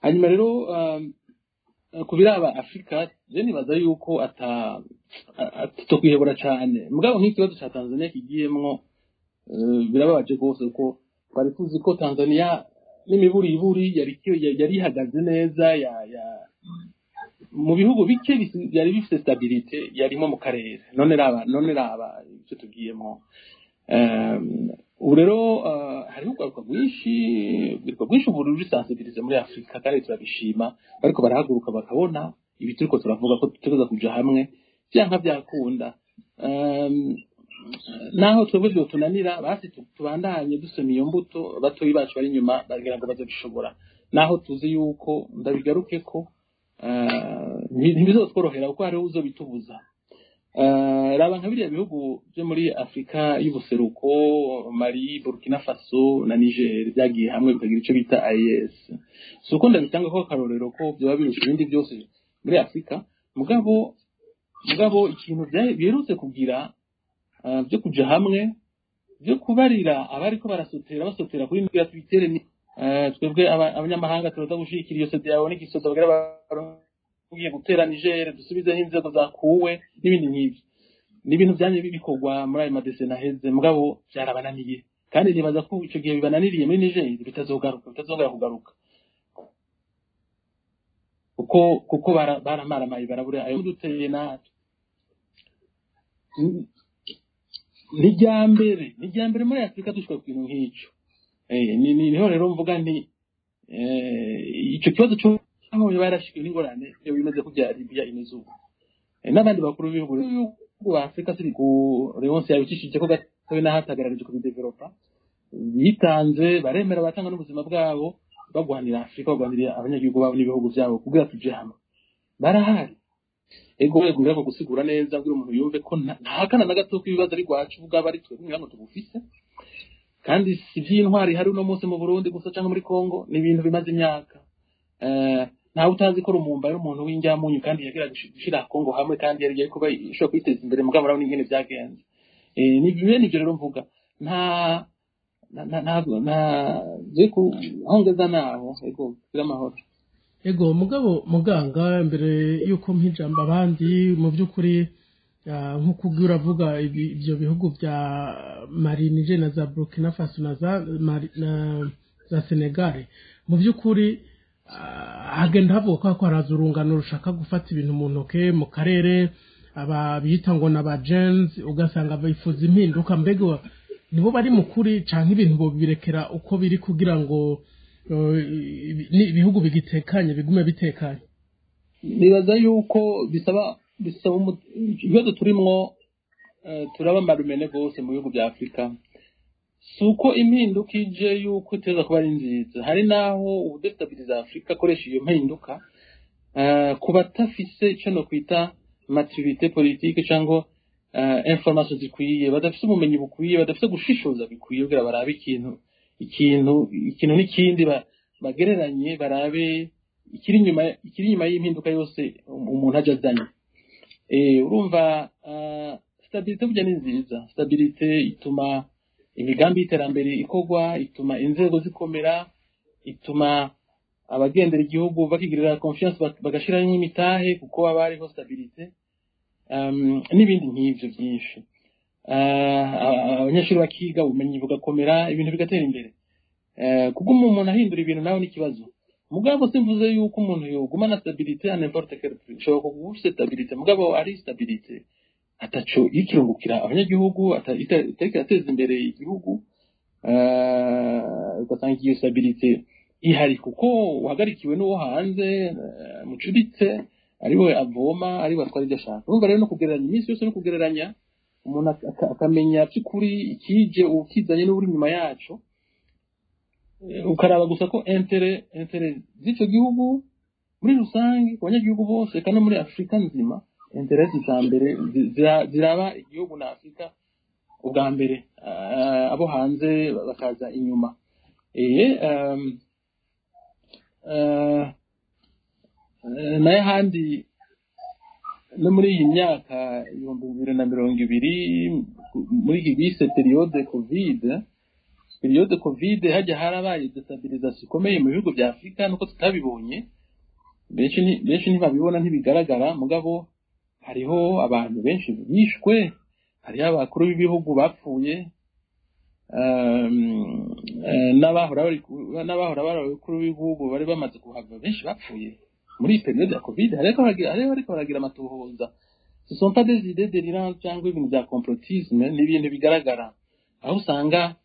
Hanyuma rero ku biraba Afurika, je nibaza yuko ata tutokwihebura cane, mugabo nk'ikibazo ca Tanzania kigiyemwo, birababaje rwose, kuko twari tuzi ko Tanzania n'imiburiburi yari ihagaze neza ya mu bihugu bike byari bifite stabilité yarimo mu karere. None raba ivyo tugiyemo. Ubu rero hariho urwaruka rwinshi ubu ruri sensibilisé muri Afurika, kandi turabishima, bariko barahaguruka bakabona ibi turiko turavuga, ko dutegereza kuja hamwe vyanka vyakunda. Naho twebwe vyotunanira, basi tubandanye dusoma iyo mbuto, batoyi bacu bari inyuma bagira ngo bazobishobora, naho tuzi yuko, ndabigaruke ko ntibizotworohera, kuko hariho uzobitubuza. Raba nka biriya bihugu byo muri Afurika y'ubuseruko, Mali, Burkina Faso na Niger, byagiye hamwe bikagira icyo bita AES. Si uko ndabitanga ko akarorero ko byaba birusha ibindi byose muri Afurika, mugabo ikintu biherutse kugira byo kuja hamwe, byo kubarira abariko barasotera, basotera kuri mbwira tubitere ni twebwe abanyamahanga turaza gushigikira iyo CEDEAO n'igisoda bagira bagiye gutera Niger, dusubizeho inzego zakuwe n'ibindi nk'ibyo. Ni ibintu byanye bikorwa muri ayo madesena aheze, mugabo byarabananiye, kandi nibaza ko ico gihe bibananiriye muri Niger bitazogaruka, bitazongera kugaruka, kuko baramaramaye, barabura ayo duteye natwe. Ni irya mbere muri Afurika dushika ku kintu nk'ico. Niho rero mvuga nti ico kibazo cyo aho barashikiwe n'ingorane iyo bimeze ko bya Libya imeze ubu. N'abandi bakuru b'ibihugu ba Afurika siri ku Leonce yabicishije ko gatoya n'ahatagarageje kubidevelopa, bitanze, baremera, batanga n'ubuzima bwabo bagwanira Afurika, bagwanira abanyagihugu babo n'ibihugu byabo kugira tuje hamwe, barahari. Ego, ego, ngira gusigura neza kugira umuntu yumve ko ntahakana na gato ko ibibazo ari rwacu ubwabo, ari twebwe ngira ngo tubufise, kandi si iby'intwari hari uno munsi mu Burundi gusa cyangwa muri Congo, ni ibintu bimaze imyaka. Ntawe utazi ko Lumumba ari umuntu w'injyamunyu, kandi yagerageje gushira Congo hamwe, kandi yari yari kuba ishobora kwiteza imbere, mugabo urabona ingene byagenze. Ni bene ibyo rero mvuga, nta nta nta nta je ku aho ngeza naho. Ego, kugira amahoro. Ego, mugabo muganga, mbere yuko mpijamba abandi, mu by'ukuri nk'uko ugiye uravuga ibyo bihugu bya Mali, Niger na za Burkina Faso na za Mali na za Senegal, mu by'ukuri hagenda havuga ko haraza urungano rushaka gufata ibintu mu ntoke mu karere, aba biyita ngo na ba Gen Z, ugasanga bifuza impinduka. Mbega nibo bari mu kuri, canke ibintu bobirekera uko biri kugira ngo ibihugu bigitekanye bigume bitekanye? Nibaza yuko bisaba ibibazo turimwo, turaba marumene rwose mu bihugu bya Afurika. Si uko impinduka ije yuko iteza kuba ari nziza, hari n'aho ubudestabiliza Afurika akoresha iyo mpinduka ku batafise icyo no kwita maturité politique cyangwa information zikwiye, badafise ubumenyi bukwiye, badafise gushishoza bikwiye kugira barabe ikintu n'ikindi, bagereranye, barabe ikiri inyuma y'impinduka yose umuntu aja azanye. Urumva, stabilité burya ni nziza. Stabilité ituma imigambi y'iterambere ikorwa, ituma inzego zikomera, ituma abagendera igihugu bakigirira confiance, bagashiraho imitahe kuko haba hariho stabilité, n'ibindi nk'ivyo byinshi. Abanyeshuri bakiga, ubumenyi bugakomera, ibintu bigatera imbere. Kuko umuntu ahindura ibintu nawe n'ikibazo. Mugabo simvuze yuko umuntu yoguma na stabilité à n'importe quel prix. Ushobora kuba ufite stabilité, mugabo ari stabilité Ataco ikirungukira abanyagihugu, itariko irateza imbere igihugu. Ugasanga iyo stabilité ihari kuko uhagarikiwe n'uwo hanze, mucuritse, ariwe avoma, ariwe atwara ibyo ashaka. Urumva rero, no kugereranya iminsi yose, no kugereranya, umuntu akamenya by'ukuri ikije, ukizanye n'uri inyuma yaco. Ukaraba gusa ko intérêts z'ico gihugu muri rusange, ku banyagihugu bose, eka no muri Afurika nzima, intérêts za mbere ziraba igihugu na Afurika ubwa mbere, abo hanze bakaza inyuma. Nayo ahandi no muri iyi myaka 2020, muri iyi bise période Covid, période Covid, hajya harabaye déstabilisation ikomeye mu bihugu bya Afurika, nuko tutabibonye. Benshi ntibabibona, ntibigaragara, mugabo hariho abantu benshi bishwe, hariho abakuru b'ibihugu bapfuye, n'abahora bari abakuru b'ibihugu bari bamaze kuhava, benshi bapfuye muri iyi période ya Covid. Hariho bariko baragira amatohoza. Ce sont pas des idées délirantes cyangwa ibintu bya complotisme, ni ibintu bigaragara, aho usanga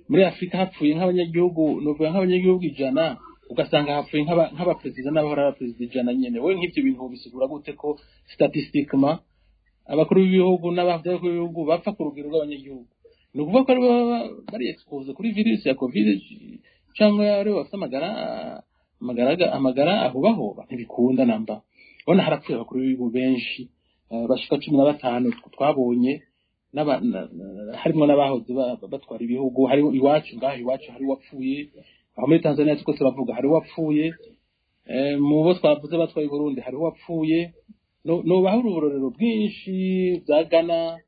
muri Afurika hapfuye nk'abanyagihugu, novuga nk'abanyagihugu 100, ugasanga hapfuye nk'abaperezida n'abahora ari abaperezida 100 nyene. Wowe nk'ivyo bintu bisigura gute ko statistiquement abakuru b'ibihugu n'abakuru b'ibihugu bapfa ku rugero rw'abanyagihugu? Ni ukuvuga ko aribo baba bari exposé kuri virus ya Covid, cyangwa aribo bafite amagara ahubahoba. Ntibikunda namba. Ubona harapfuye abakuru b'ibihugu benshi, bashika 15 twabonye, harimwo n'abahoze batwara ibihugu. Hari iwacu ngaho, iwacu hari uwapfuye, aho muri Tanzania tuko turavuga hari uwapfuye, mu bo twavuze batwaye i Burundi hari uwapfuye. Nobaho uburorero bwinshi bwa Ghana.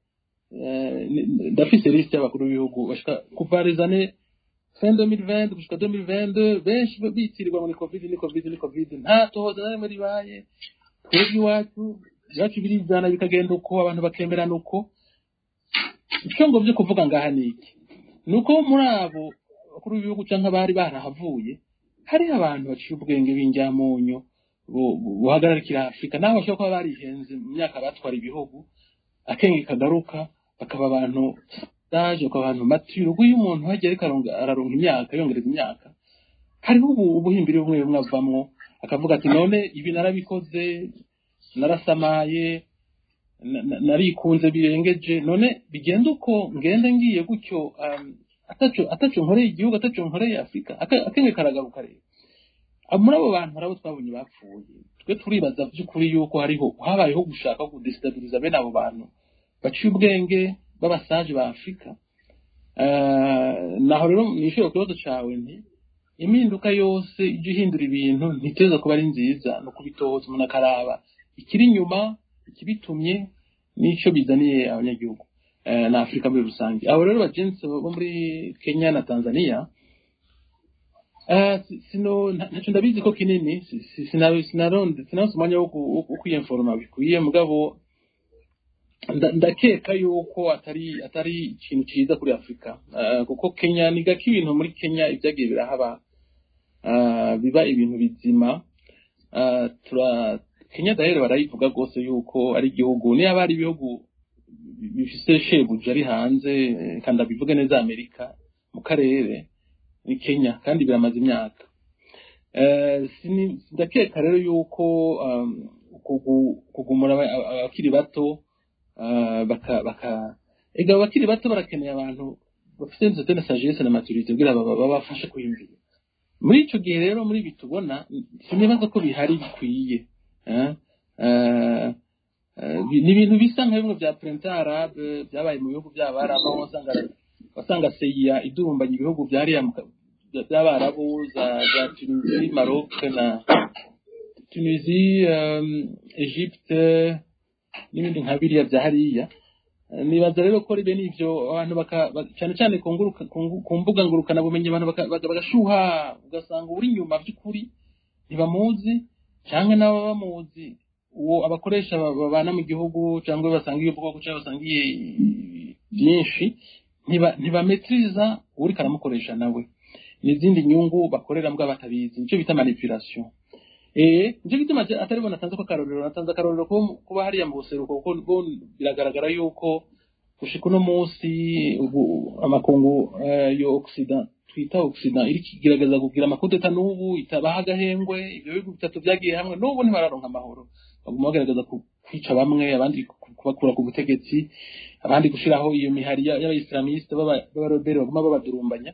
Ndafise liste y'abakuru b'ibihugu bashika kuva les années fin 2020 gushika 2022, benshi bitirirwa ngo ni Covid, ni Covid, ni Covid, nta tohoza na rimwe ribaye. Twebwe iwacu birizana, bikagenda uko, abantu bakemerana uko. Icyo ngo byo kuvuga ngaha ni iki? Ni uko muri abo bakuru b'ibihugu cyangwa abari barahavuye, hariho abantu baciye ubwenge b'injyamunyo, buhagararikira Afurika, naho bashobora kuba barihenze mu myaka batwara ibihugu. Akenge kagaruka, bakaba abantu sages, bakaba abantu matures. Ubwo iyo umuntu hagiye ariko araronka imyaka, yongereza imyaka, hariho ubuhimbiri bumwe bumwe avamwo, akavuga ati: "None ibi narabikoze, narasamaye, narikunze birengeje, none bigenda uko ngende ngiye gutyo, ataco nkoreye igihugu, ataco nkoreye Afurika?" Akenge karagaruka rero. Muri abo bantu hari abo twabonye bapfuye. Twe turibaza by'ukuri yuko hariho habayeho gushaka kudestabiliza bene abo bantu baciye ubwenge b'aba sages ba Afurika. Naho rero nishyura ku kibazo cawe, nti impinduka yose ijya ihindura ibintu ntiteza kuba ari nziza. No kubitohoza, umuntu akaraba ikiri inyuma, ikibitumye n'ico bizaniye abanyagihugu na Afurika muri rusange. Abo rero bagenzi bo muri Kenya na Tanzania, sino ntacyo ndabizi ko kinini, sinaronse umwanya wo kwiyenforoma bikwiye, mugabo ndakeka yuko atari ikintu cyiza kuri Afurika. Kuko Kenya ni gake ibintu muri Kenya ibyagiye birahaba biba ibintu bizima. Kenya d'ailleurs barayivuga rwose yuko ari igihugu, niba ari ibihugu bifise shebuja ari hanze, kandi abivuge neza, Amerika mu karere ni Kenya, kandi biramaze imyaka. Ndakeka rero yuko kugumura abakiri bato, baka ega abakiri bato barakeneye abantu bafite une certaine sagesse na maturité kugira babafashe kwiyumvira. Muri ico gihe rero, muri ibi tubona, sinibaza ko bihari bikwiye. Ni ibintu bisa nka bimwe bya printemps arabe byabaye mu bihugu by'Abarabu, aho wasanga CIA idurumbanya ibihugu byariya by'Abarabu, za Tunisie, Maroc na Tunisie, Egypte n'ibindi nka biriya bya hariya. Nibaza rero ko ribe n'ivyo abantu cyane cyane ku mbuga ngurukanabumenyi, abantu bagashuha, ugasanga uri inyuma by'ukuri ntibamuzi, cyangwa n'aba bamuzi, uwo abakoresha babana mu gihugu, cyangwa basangiye ubwoko, cyangwa basangiye byinshi, ntibametriza uriko aramukoresha nawe n'izindi nyungu bakorera mbwa batabizi, nicyo bita manipulation. Nicyo gituma atari bo natanze ko akarorero, natanze akarorero kuba hariya mu buseruko, kuko bo biragaragara yuko gushika uno munsi ubu amakungu yo Occident twita Occident iri kigerageza kugira amakudeta n'ubu itabaha agahengwe. Ibyo bihugu bitatu byagiye hamwe n'ubu ntibararonka amahoro, baguma bagerageza kwica bamwe, abandi kubakura ku butegetsi, abandi gushiraho iyo mihari y'abayislamiste b'abarobere baguma babadurumbanya.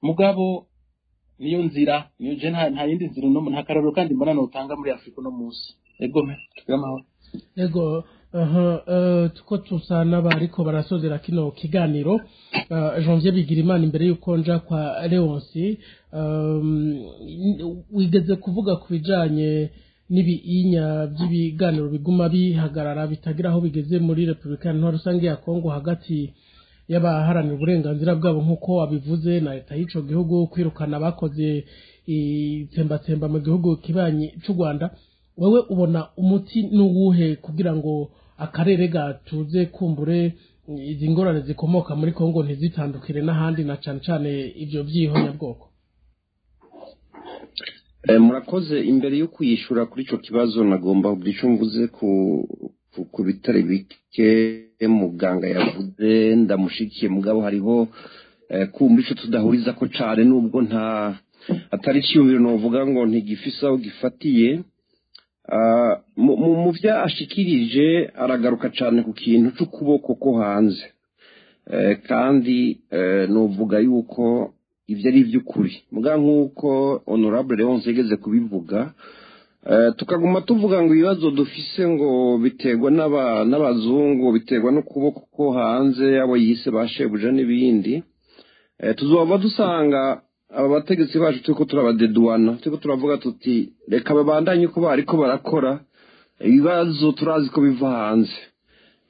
Mugabo niyo nzira, niyo je nta yindi nzira no nta karorero kandi mbona notanga muri Afrika uno munsi. Ego me tugire amahoro. Ego, aha tuko tusa n'abariko barasozera kino kiganiro. Janvier Bigirimana, imbere yuko nja kwa Leonce, wigeze kuvuga ku bijanye n'ibiinya by'ibiganiro biguma bihagarara bitagira aho bigeze muri Repubulika Iharanira Rusange ya Kongo hagati y'abaharanira uburenganzira bwabo nk'uko wabivuze na leta y'ico gihugu, kwirukana abakoze itsembatsemba mu gihugu kibanyi c'u Rwanda. Wewe ubona umuti n'uwuhe kugira ngo akarere gatuze, kumbure izi ngorane zikomoka muri Kongo ntizitandukire n'ahandi, na cane cane ivyo vy'ihonyabwoko? Murakoze. Imbere yo kuyishura kuri ico kibazo, nagomba kugira ico mvuze ku bitari bike muganga yavuze. Ndamushikiye, mugabo hariho kumva ico tudahuriza ko cane, nubwo nta atari iciyumviro novuga ngo ntigifise aho gifatiye. Mu vyo ashikirije aragaruka cane ku kintu c'ukuboko ko hanze, kandi novuga yuko ivyo ari ivy'ukuri. Muga nk'uko honorable Leonce yigeze kubivuga, tukaguma tuvuga ngo ibibazo dufise ngo biterwa n'abazungu, biterwa n'ukuboko ko hanze, abo yise ba shebuja n'ibindi, tuzoba dusanga aba bategetsi bacu turiko turabadeduana, turiko turavuga tuti reka babandanye uko bariko barakora, ibibazo turazi ko biva hanze.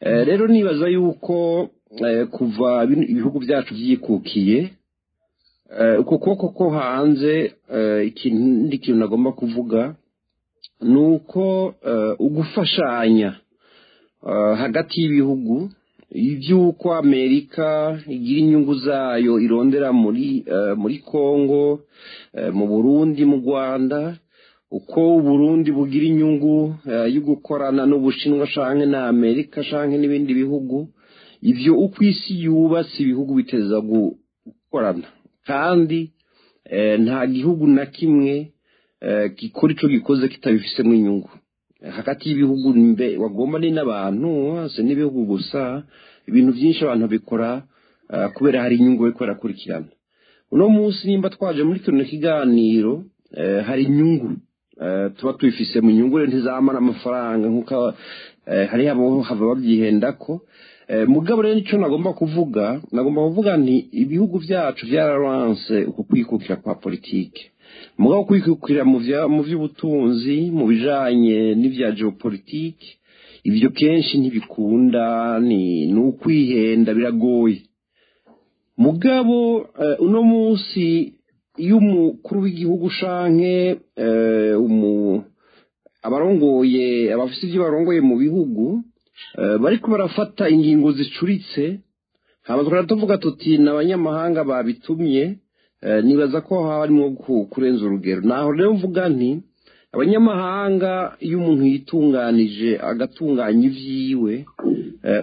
Rero nibaza yuko kuva ibihugu byacu vyikukiye, uko kuboko ko hanze, ikindi kintu nagomba kuvuga ni uko ugufashanya hagati y'ibihugu, iby'uko Amerika igira inyungu zayo irondera muri Kongo, mu Burundi, mu Rwanda, uko Uburundi bugira inyungu yo gukorana n'Ubushinwa canke na Amerika canke n'ibindi bihugu, ivyo uko isi yubatse ibihugu biteza gukorana, kandi nta gihugu na kimwe gikora ico gikoze kitabifisemo inyungu. Hagati y'ibihugu mbe wagomba ni n'abantu se n'ibihugu gusa, ibintu byinshi abantu bikora kubera hari inyungu bariko barakurikirana. Uno munsi nimba twaje muri kino kiganiro, hari inyungu tuba tubifise mu nyungu, rero ntizamara amafaranga nkuko hari abo hava babyihendako. Mugabo rero nico nagomba kuvuga, nagomba kuvuga nti ibihugu vyacu vyararanse uko kwikukira kwa politike, mugabo kwikukira mu vy'ubutunzi, mu bijanye n'ivya geopolitike, ivyo kenshi ntibikunda, ni ukwihenda, biragoye. Mugabo uno munsi iyo umukuru w'igihugu canke abarongoye, abafise ivyo barongoye mu bihugu, bariko barafata ingingo zicuritse, hama tukaba tuvuga tuti n'abanyamahanga babitumye, nibaza ko haba harimwo kurenza urugero. Naho rero mvuga nti abanyamahanga iyo umuntu yitunganije agatunganya ivyiwe,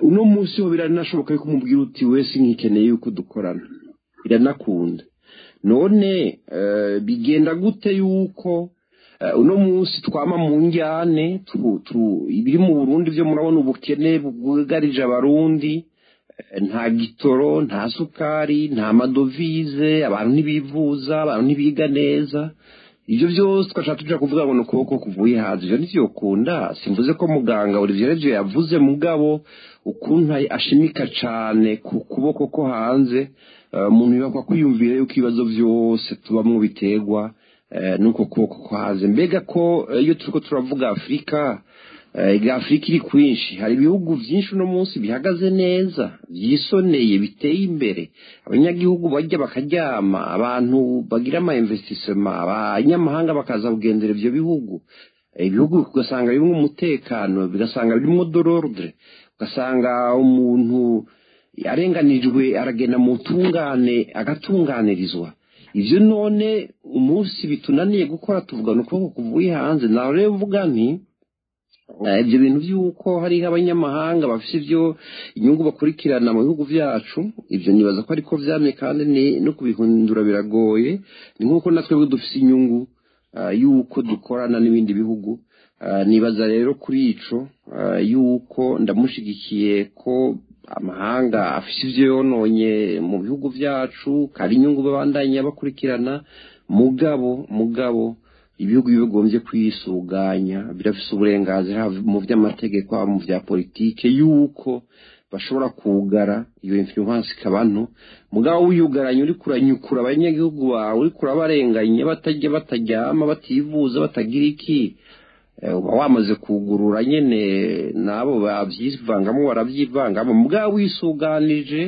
uno munsi ho biranashoboka yuko umubwira uti wese nkikeneye yuko dukorana, biranakunda. None bigenda gute yuko uno munsi twama mu njyane ibiri mu Burundi vyo murabona ubukene bwugarije abarundi, nta gitoro, nta sukari, nta madovize, abantu ntibivuza, abantu ntibiga neza, ivyo vyose twashaka tuja kuvuga ngo nukuboko kuvuye hanze, ivyo ntivyokunda. Simvuze ko muganga Olivier ivyo yavuze, mugabo ukuntu ashimika cane ku kuboko ko hanze, umuntu yibakwa kwiyumvira yuko ibibazo vyose tubamwo biterwa nuko kuboko ko hanze. Mbega ko iyo turiko turavuga Afrika, Afrika iri kwinshi, hari ibihugu vyinshi uno munsi bihagaze neza, vyisoneye, biteye imbere, abanyagihugu bajya bakaryama, abantu bagira ama investissement, abanyamahanga bakaza kugendera ivyo bihugu, ibihugu ugasanga birimwo umutekano, bigasanga birimwo de l'ordre, ugasanga umuntu arenganijwe aragenda mu tungane agatunganirizwa. Ivyo none umunsi bitunaniye gukora tuvugana ukuboko kuvuye hanze. Naho rero mvuga nti ibyo bintu by'uko hariho abanyamahanga bafite ibyo inyungu bakurikirana mu bihugu byacu, ibyo nibaza ko ariko vyamye kandi ni no kubihindura biragoye. Ni nk'uko natwe dufite inyungu y'uko dukorana n'ibindi bihugu. Nibaza rero kuri ico y'uko ndamushigikiye ko amahanga afise ivyo yononye mu bihugu vyacu, kandi inyungu babandanya bakurikirana. Mugabo ibihugu bigombye kwisuganya birafise uburenganzira mu vy'amategeko, mu vya politike, yuko bashobora kugara iyo influence ikaba nto. Mugabo wiyugaranye uri kuranyukura abanyagihugu bawe, uri kurabarenganya, batajya bataryama, bativuza, batagira iki, uba wamaze kugurura nyene nabo bavyivangamo, baravyivangamo. Mugabo wisuganije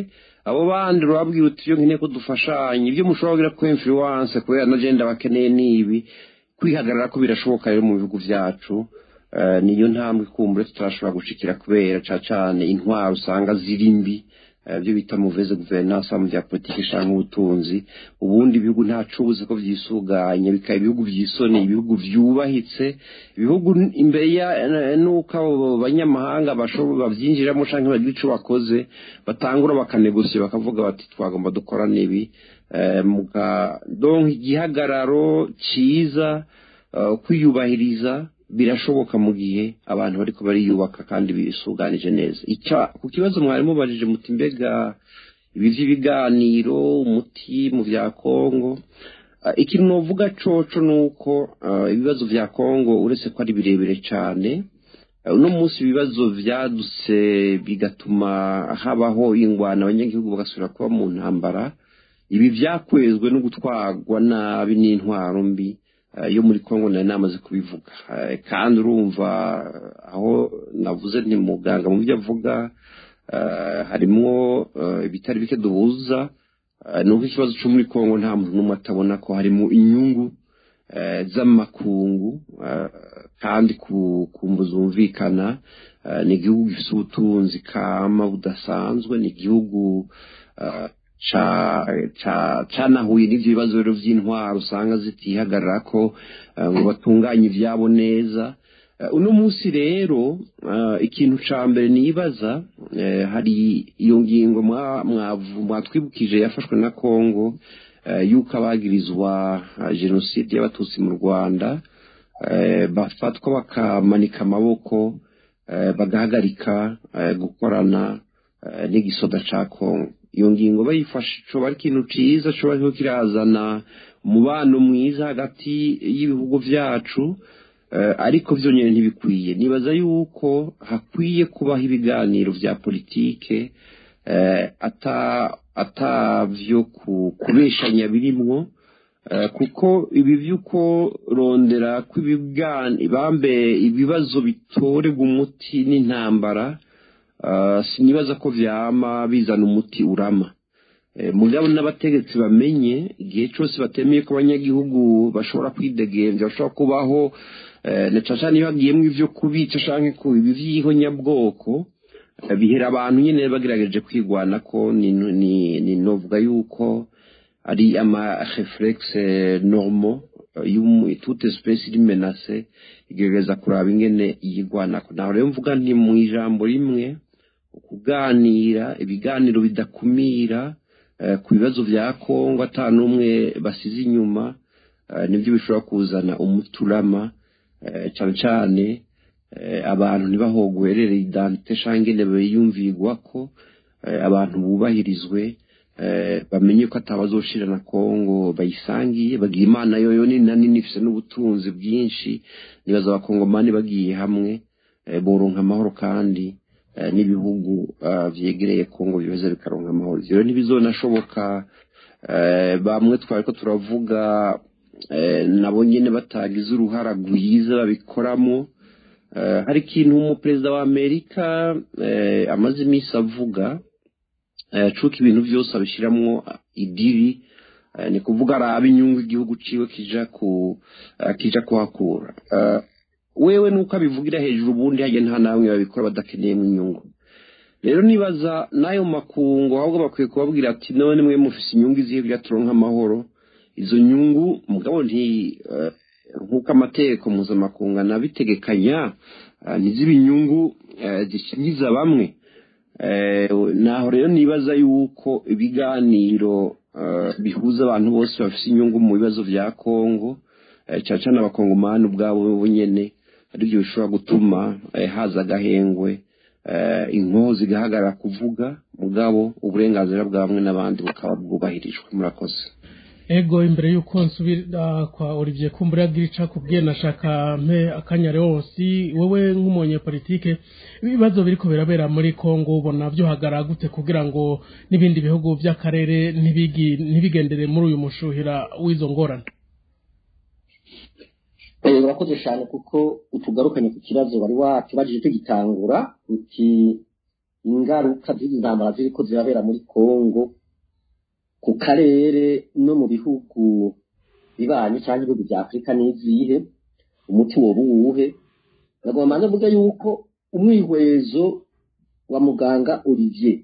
abo bandi urababwira uti iyo nkeneye ko dufashanya, ibyo mushobora kugira ko influence kubera na je ndabakeneye nibi. Kwihagarara ko birashoboka rero mu bihugu vyacu, niyo ntambwe kumbure tutarashobora gushikira kubera cane intwaro usanga ziri mbi, byo bita mauvaise gouvernance mu vya politike canke ubutunzi. Ubundi ibihugu ntacubuze ko vyisuganya bikaba ibihugu vyisoneye, ibihugu vyubahitse, ibihugu imbere ya nuko abo banyamahanga bashobora bavyinjiramo canke bagira ico bakoze, batangura bakanegosiye bakavuga bati twagomba dukora nibi, donc igihagararo ciza, kwiyubahiriza birashoboka mu gihe abantu bariko bariyubaka kandi bisuganije neza. Ku kibazo mwari mubajije muti mbega ibi vy'ibiganiro umuti mu vya Kongo, ikintu novuga coco nuko ibibazo vya Kongo uretse ko ari birebire cane, uno munsi ibibazo vyadutse bigatuma habaho ingwano, abanyagihugu bagasubira kuba mu ntambara. Ibi vyakwezwe no gutwarwa nabi n'intwaro mbi yo muri Kongo, nari namaze kubivuga. Kandi urumva aho navuze nti muganga mu byo avuga harimwo ibitari bike duhuza, nuko ikibazo cyo muri Kongo nta muntu n'umwe atabona ko harimo inyungu z'amakungu, kandi ku zumvikana. Ni igihugu gifite ubutunzi kama budasanzwe, ni igihugu canahuye n'ivyo bibazo rero vy'intwaro usanga zitihagarara ko ngo batunganye ivyabo neza. Uno munsi rero ikintu ca mbere nibaza, hari iyo ngingo mwatwibukije yafashwe na Kongo, yuko abagirizwa jenoside y'abatutsi mu Rwanda bafatwa bakamanika amaboko, bagahagarika gukorana n'igisoda ca Kongo. Iyo ngingo bayifashe coba ari ikintu ciza, coba kiriko kirazana umubano mwiza hagati y'ibihugu vyacu, ariko vyonyene ntibikwiye. Nibaza yuko hakwiye kubaho ibiganiro vya politike, atavyo kubeshanya birimwo, kuko ibi vy'uko rondera kw'ibambe ibibazo bitorerwa umuti n'intambara, sinibaza ko vyama bizana umuti urama. Mugabo n'abategetsi bamenye igihe cose batemeye ko abanyagihugu bashobora kwidegemvya, bashobora kubaho, na cane cane iyo hagiyemwo ivyo kubica canke ku ibi vy'ihonyabwoko, bihera abantu nyene bagerageje kwigwanako. Ni novuga yuko ari ama réflexe normaux toute espèce iri menacée igerageza kuraba ingene yigwanako. Naho rero mvuga nti mu ijambo rimwe, kuganira ibiganiro bidakumira ku bibazo vya Kongo ata n'umwe basize inyuma, nivyo bishobora kuzana umuturama, cane cane abantu ntibahogwerere identité canke ingene biyumvirwako, abantu bubahirizwe, bamenye ko atabazoshira na Kongo bayisangiye. Bagira Imana yoyo ni nini, ifise n'ubutunzi bwinshi. Nibaza abakongomani bagiye hamwe boronka amahoro, kandi n'ibihugu vyegereye Kongo biheza bikaronka amahoro. Ivyo rero ntibizonashoboka, bamwe twariko turavuga nabo nyene batagize uruhara rwiza babikoramo. Hari ikintu umuperezida wa Amerika amaze iminsi avuga, cuko ibintu vyose abishiramwo idiri, ni kuvuga araba inyungu igihugu ciwe kija kuhakura. Wewe nuko abivugira hejuru, ubundi hajya nta namwe babikora badakeneyemo inyungu. Rero nibaza n'ayo makungu ahubwo bakwiye kubabwira ati none mwe mufise inyungu izihe kugira turonke amahoro, Izo nyungu mugabo nti nk'uko amategeko mpuzamakungu anabitegekanya, ntizibe inyungu zishingiza bamwe. Naho rero nibaza yuko ibiganiro bihuza abantu bose bafite inyungu mu bibazo vya Kongo, cyane cyane abakongomani ubwabo nyene, aribyo bishobora gutuma haza agahengwe, inkozi zigahagarara kuvuga, mugabo uburenganzira bwa bamwe n'abandi bukaba bwubahirijwe. Murakoze. Ego, imbere yuko nsubira kwa Olivier Kumbura agira ico akubwiye, nashaka mpe akanya Leonce, wewe nk'umunyepolitike, ibibazo biriko birabera muri Kongo ubona vyohagarara gute kugira ngo n'ibindi bihugu vy'akarere ntibigendere muri uyu mushuhira w'izo ngorane? Urakoze cyane kuko utugarukanye ku kibazo wari watubajije tugitangura, uti ingaruka z'izi ntambara ziriko zirabera muri Kongo ku karere no mu bihugu bibanyi cyangwa ibihugu bya Afurika n'izihe, umuti woba uwuhe? Nagomba mbanze mvuge yuko umwihwezo wa muganga Olivier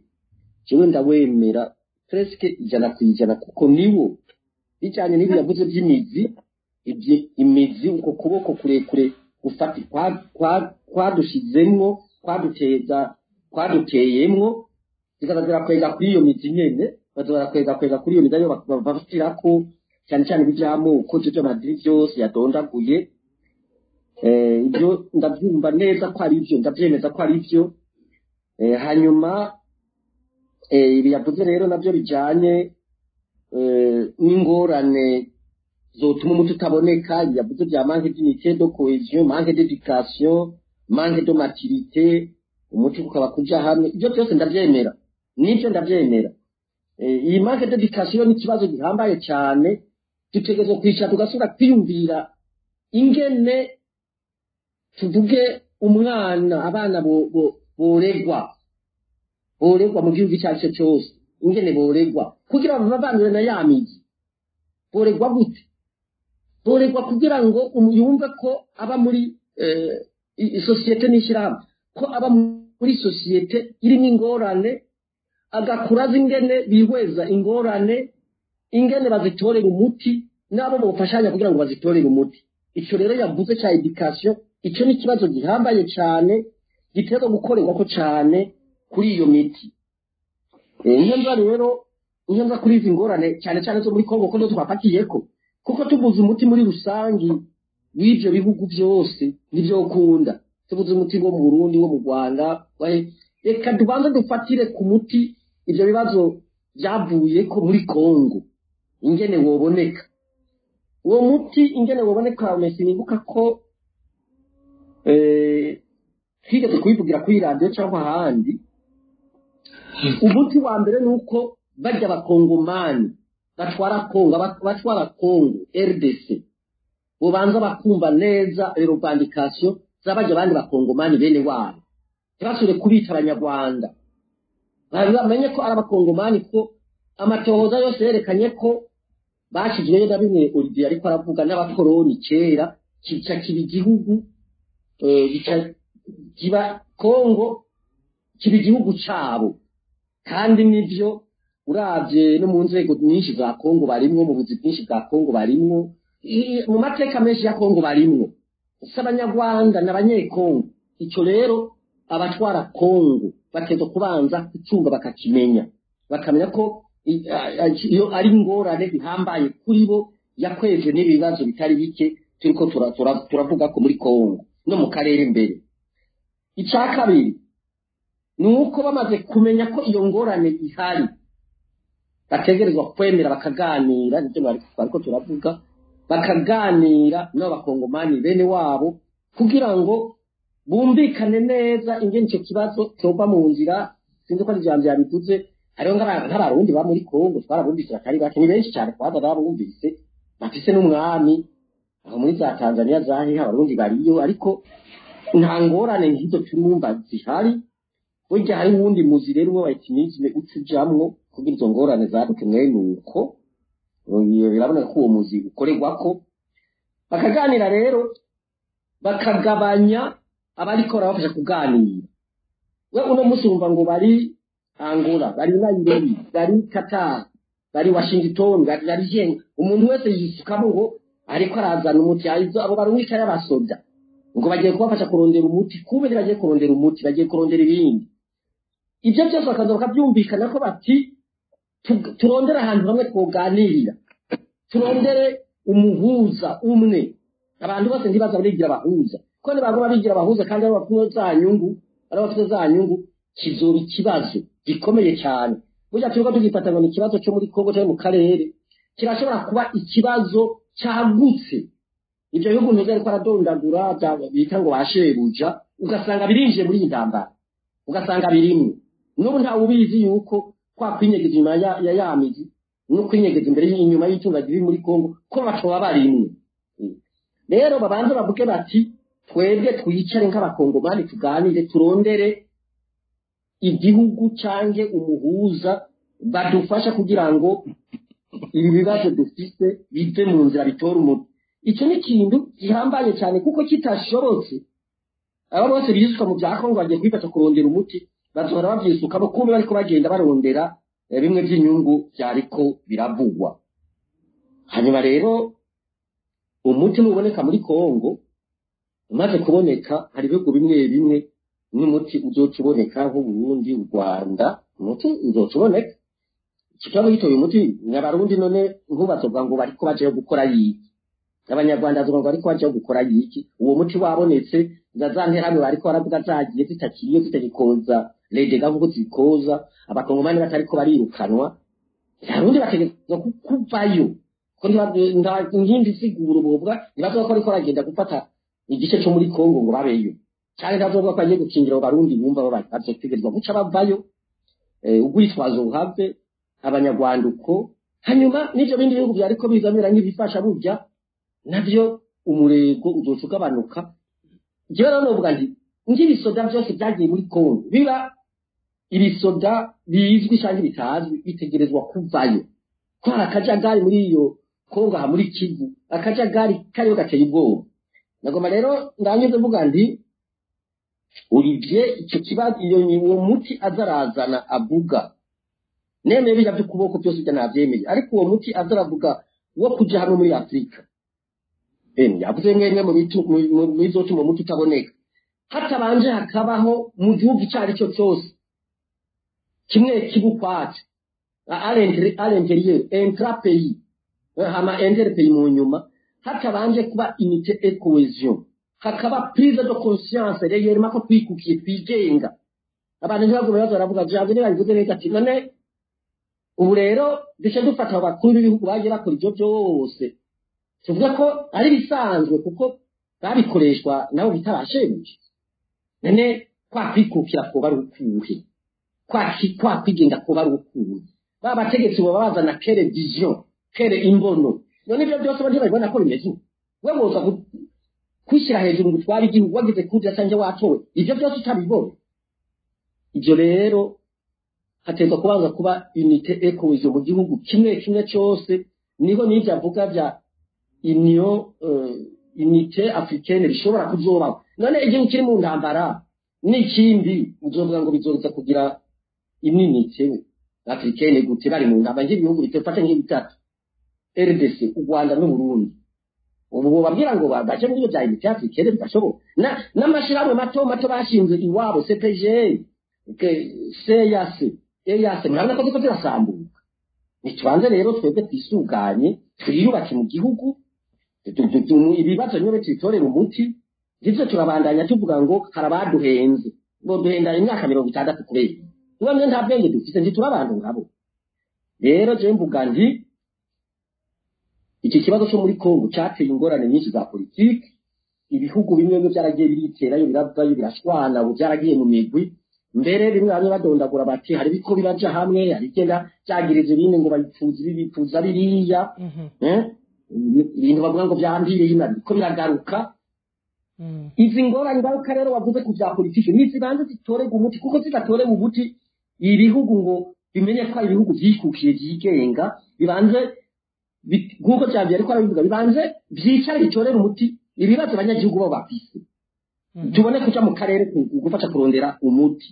jewe ndawemera presque 100%, kuko niwo bijanye n'ibi yavuze by'imizi, imizi uko kuboko kurekure gufata kwadushizemwo, kwaduteza, kwaduteyemwo, zikaza zirakwega kuri iyo mizi nyene, baza barakwega kwega kuri iyo mizi ariyo bafatirako cyane cyane iby'amoko, ibyo by'amadini byose yadondaguye. Ibyo ndabyumva neza ko ari byo, ndabyemeza ko ari byo. Hanyuma ibi yavuze rero nabyo bijanye n'ingorane zotuma umuti utaboneka, yavuze bya manque d'unité, de cohésion, manque d'éducation, manque de maturité, umuti ukaba kuja hamwe, ibyo byose ndabyemera, nibyo ndabyemera. Iyi manque d'éducation ni ikibazo gihambaye cyane, dutegerezwa kwicara tugasubira kwiyumvira ingene tuvuge umwana, abana boregwa mu gihugu icyo ari cyo cyose, ingene boregwa kugira ngo bavanure na ya mizi. Boregwa gute? Boregwa kugira ngo yumve ko aba muri isosiyete n'ishyirahamwe, ko aba muri sosiyete irimo ingorane, agakura azi ingene bihweza ingorane, ingene bazitorera umuti, n'abo bofashanya kugira ngo bazitorere umuti. Ico rero yavuze ca education, ico ni ikibazo gihambaye cane, giterwa gukorerwako cane kuri iyo miti. Iyo nza rero, iyo nza kuri izi ngorane cyane cyane zo muri Kongo, ko nizo twafatiyeko, kuko tubuze umuti muri rusangi w'ivyo bihugu byose nivyokunda. Tubuze umuti wo mu Burundi, wo mu Rwanda, reka tubanze dufatire ku muti ivyo bibazo byavuye ko muri Kongo, ingene woboneka uwo muti, ingene woboneka. Sinibuka ko twigeze kubivugira kuri radiyo cyangwa ahandi. Umuti wa mbere ni uko bajya abakongomani batwara Kongo, batwara Kongo RDC, bubanza bakumva neza revendication z'abajya abandi bakongomani bene wabo, ntibasubire kubita abanyarwanda, bamenye ko ari abakongomani, ko amatohoza yose yerekanye ko bashyizweyo na bimwe Olivier ariko aravuga n'abakoroni kera, kica kiba igihugu, kiba Kongo, kiba igihugu cabo. Kandi nivyo, uravye no mu nzego nyinshi za Kongo barimwo, mu buzi bwinshi bwa Kongo barimwo, mu mateka menshi ya Kongo barimwo, si abanyarwanda n'abanyekongo. Ico rero abatwara Kongo bategerezwa kubanza kucumva, bakakimenya, bakamenya ko iyo ari ingorane ihambaye kuri bo yakwejwe n'ibibazo bitari bike turiko turavuga ko muri Kongo no mu karere imbere. Icya kabiri ni uko bamaze kumenya ko iyo ngorane ihari, bategerezwa kwemera bakaganira, nibyo bariko turavuga, bakaganira n'abakongomani bene wabo kugira ngo bumvikane neza ingene ico kibazo cova mu nzira. Sinzi ko ari ijambo yabivuze, hariho nk'abarundi ba muri Kongo twarabumvise batari bake, ni benshi cyane twaza barabumvise, bafise n'umwami aho muri za Tanzania zahe, abarundi bariyo, ariko nta ngorane nk'izo turumva zihari. Burya hari uwundi muzi rero wa ethnisme ucujamwo kugira izo ngorane zaduke mwene uko, biraboneka ko uwo muzi ukorerwako. Bakaganira rero, bakagabanya abariko barabafasha kuganira. We uno musi wumva ngo bari Angola, bari Nairobi, bari Qatar, Bari Washington, bari Genga, umuntu wese yisukamo ngo ariko arazana umuti. Aizo abo barumika y'abasoda ngo bagiye kubafasha kurondera umuti, kumbe bagiye kurondera umuti, bagiye kurondera ibindi. Ibyo byose bakaza bakabyumvikana ko bati turondere ahantu hamwe twoganirira, turondere umuhuza umwe. Abantu bose ntibaza barigira abahuza, kuko nibaguma bigira abahuza kandi ari bafite za nyungu, ari bafite za nyungu, kizoba ikibazo gikomeye cyane. Burya turiko tugifata ngo ni ikibazo cyo muri Kongo cyangwa mu karere, kirashobora kuba ikibazo cyagutse. Ibyo bihugu ntuzi ariko aradondagura bita ngo bashebuja, ugasanga birinjiye muri iyi ntambara, ugasanga birimwe. N'ubu ntawe ubizi yuko kwa kwinyegeza inyuma ya ya mizi no kwinyegeza imbere y'inyuma y'itunga riri muri Kongo ko batoba barimwe. Rero babanze bavuge bati twebwe twicare nk'abakongomani tuganire, turondere igihugu canke umuhuza badufasha kugira ngo ibi bibazo dufise bive mu nzira, bitore umuti. Icyo ni ikintu gihambaye cyane, kuko kitashobotse abo bose bisuka mu bya Kongo bagiye kwifasha kurondera umuti, bazohora bavyisukamo, kumbe bariko bagenda barondera bimwe by'inyungu vyariko biravugwa. Hanyuma rero umuti nuboneka muri Kongo, umaze kuboneka hari ibihugu bimwe bimwe n'umuti uzoca uboneka, nk'Uburundi, u Rwanda, umuti uzoca uboneka. Ikibazo gitoye umuti Abarundi none nkubazovuga ngo bariko bajeyo gukora yiki, Abanyarwanda bazovuga ngo bariko bajeyo gukora yiki. Uwo muti wabonetse, za nterahamwe bariko baravuga zagiye zitakiriyo, zitagikoza redega nkuko zikoza, abakongomani batariko barirukanwa, Abarundi bategerezwa kuvayo, ko nkindi siguro bovuga ntibazovuga ko ariko baragenda gufata igice co muri Kongo ngo babeyo, canke ntibazovuga ko bagiye gukingira abo Barundi bumva bazotegerezwa guca bavayo, urwitwazo ruhave Abanyarwanda uko. Hanyuma n'ivyo bindi bihugu vyariko bizamera nk'ibifasha burya navyo umurego uzoca ugabanuka. Jewe rero novuga nti nk'ibisoda vyose vyagiye muri Kongo, biba ibisoda bizwi canke bitazwi, bitegerezwa kuvayo, ko hari akajagari muri iyo Kongo, aha muri Kivu, akajagari kariyo gateye ubwoba. Nagoma rero ndangize mvuga nti Olivier icyo kibazo, iyo uwo muti azarazana avuga, nemeye bijya by'ukuboko byose ibyo navyemeye, ariko uwo muti azaravuga wo kuja hamwe muri Afrika, yavuze mwemwe mu bizotuma umuti utaboneka, hatabanje hakabaho mu gihugu icyo ari cyo cyose kimwe kibukwacu à l'intérieur, intra pays hama inter pays mu nyuma, hatabanje kuba unité et cohésion, hakaba prise de conscience réellement ko twikukiye twigenga. Abantu ntibagume baza baravuga jambo niba bivuze neza ati none ubu rero duce dufata abakuru b'ibihugu bagiye bakora ibyo byose, tuvuge ko ari bisanzwe kuko babikoreshwa nabo bitabashemeje. None kwa kwikukira kuba ari ukuhe, kwa kwigenga kuba ari ukuhe? Ba bategetsi baba bazana quelle vision, quelle imbono? None ibyo byose ntibabibona ko bimeze uko? We woza kwishyira hejuru ngo utware igihugu wagize kuja canje watowe, ivyo byose utabibona. Ivyo rero hategwa kubanza kuba unité et cohésion mu gihugu kimwe kimwe cyose, niho n'ivyo avuga vya union, unité africaine bishobora kuzobaho. None igihugu kiri mu ntambara n'ikindi uzovuga ngo bizoza kugira unité africaine gute bari mu ntambara? Nk'ibihugu bitefata nk'ibitatu, RDC, u Rwanda n'Uburundi, ubu bobabwira ngo baje muri ibyo bya unité africaine bidashoboka. N'amashirahamwe mato mato bashinze iwabo, CPG, CAC, EAC, murabona ko ziko zirasambuka. Nitubanze rero twebwe twisuganye, twiyubake mu gihugu, ibibazo nyine tubitorere umuti. Ndivyo turabandanya tuvuga ngo hari abaduhenze, bo duhenda imyaka 60 kubera niba nta bwenge dufise, ntituri abantu nkabo. Rero jewe mvuga nti iki kibazo cyo muri Kongo cyateye ingorane nyinshi za politiki. Ibihugu bimwe bimwe byaragiye biriterayo, biravayo, birashwana, ubu byaragiye mu migwi. Mbere bimwe bamwe badondagura bati hari biko biraja hamwe, hari igenda byagirije ibindi ngo bayipfuza ibi, bipfuza biriya, ibintu bavuga ngo byambiriye ina biko biragaruka. Izi ngorane, ingaruka rero wavuze ku bya politiki, nizibanze zitorerwe umuti, kuko zidatorewe umuti ibihugu ngo bimenye ko ari ibihugu vyikukiye vyigenga, bibanze nk'uko vyavye ariko arabivuga, bibanze vyicare bitorere umuti ibibazo abanyagihugu bo bafise, tubone kuja mu karere gufasha kurondera umuti.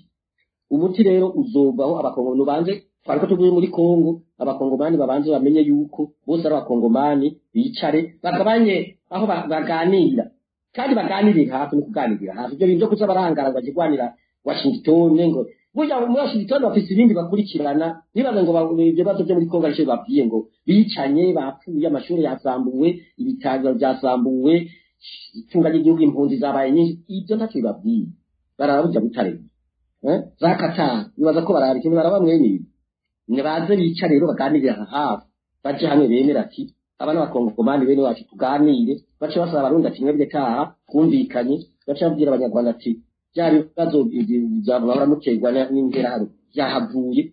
Umuti rero uzovaho abakongo banze Twariko tuguye muri Kongo, abakongomani babanze bamenye yuko bose ari abakongomani, bicare bagabanye aho baganira, kandi baganirira hafi no kuganirira hafi. Ibyo bintu byo kuza barangara ngo bagirwanira Washington, ngo burya muri Washington bafise ibindi bakurikirana, ntibaze ngo ibyo bibazo byo muri Kongo aricyo babwiye ngo bicanye, bapfuye, amashuri yasambuwe, ibitaro byasambuwe, itunga ry'igihugu, impunzi zabaye nyinshi. Ibyo ntacyo bibabwiye, barara burya butare za Qatar, bibaza ko barara ikintu baraba mwene ibi. Nibaze bicare rero baganirire aha hafi, baje hamwe, bemera ati aba n'abakongomani bene wacu, tuganire. Bace basaba Abarundi ati mwebwe taha, twumvikanye. Bace babwira Abanyarwanda ati bya bibazo bahora muterwa n'interahamwe byahavuye.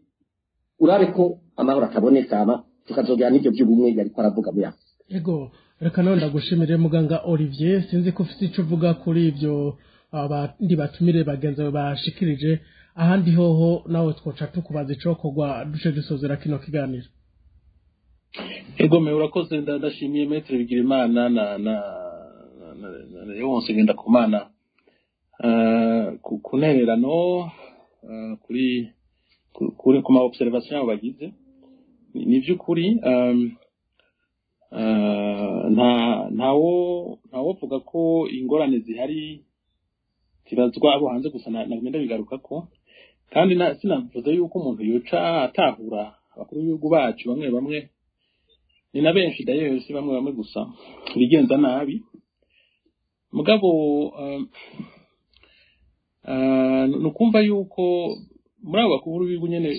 Urabe ko amahoro ataboneka, ama tukazogera n'ibyo by'ubumwe yariko aravuga muya. Ego, reka nawe ndagushimire, muganga Olivier. Sinzi ko ufite icyo uvuga kuri ibyo abandi batumire bagenzi bawe bashikirije. Ahandi hoho nawe twoca tukubaza icokorwa, duce dusozera kino kiganiro. Ego me, urakoze. Ndashimiye Maître Bigirimana na Leonce Ngendakumana ku ntererano kuri ku ma observation yabo bagize. Ni by'ukuri ntawovuga ko ingorane zihari zibazwa abo hanze gusa. Nagumye ndabigaruka ko kandi sinavuze yuko umuntu yoca atahura abakuru b'ibihugu bacu bamwe bamwe, ni na benshi d'ailleurs, si bamwe bamwe gusa bigenza nabi. Mugabo ni ukumva yuko muri abo bakuru b'ibihugu nyene,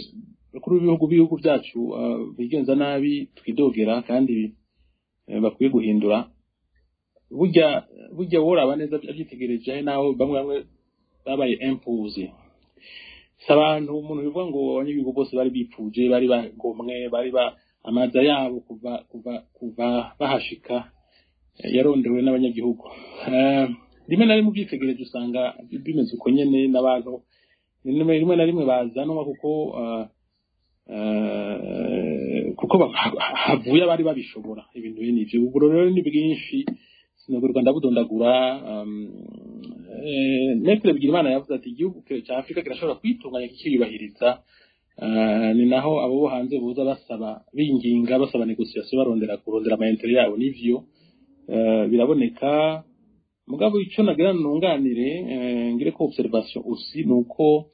bakuru b'ibihugu byacu bigenza nabi twidogera kandi bakwiye guhindura, burya woraba neza abyitegereje, hari naho bamwe bamwe babaye imposés. Si abantu umuntu bivuga ngo abanyagihugu bose bari bipfuje, bari bagomwe, bari ba amaza yabo kuva bahashika yarondewe n'abanyagihugu. Rimwe na rimwe ubyitegereje usanga bimeze uko nyene, n'abantu rimwe na rimwe bazanwa kuko havuye abari babishobora. Ibintu bene ivyo, ubwo rero ni bwinshi, sinogorwa ndabudondagura. Maître Bigirimana yavuze ati igihugu cya Afurika kirashobora kwitunganya kikiyubahiriza. Ni naho abo bo hanze boza basaba, binginga, basaba négociation, barondera kurondera ama intérêts yabo. Nivyo, biraboneka. Mugabo ico nagira nunganire, ngire ko observation aussi, nuko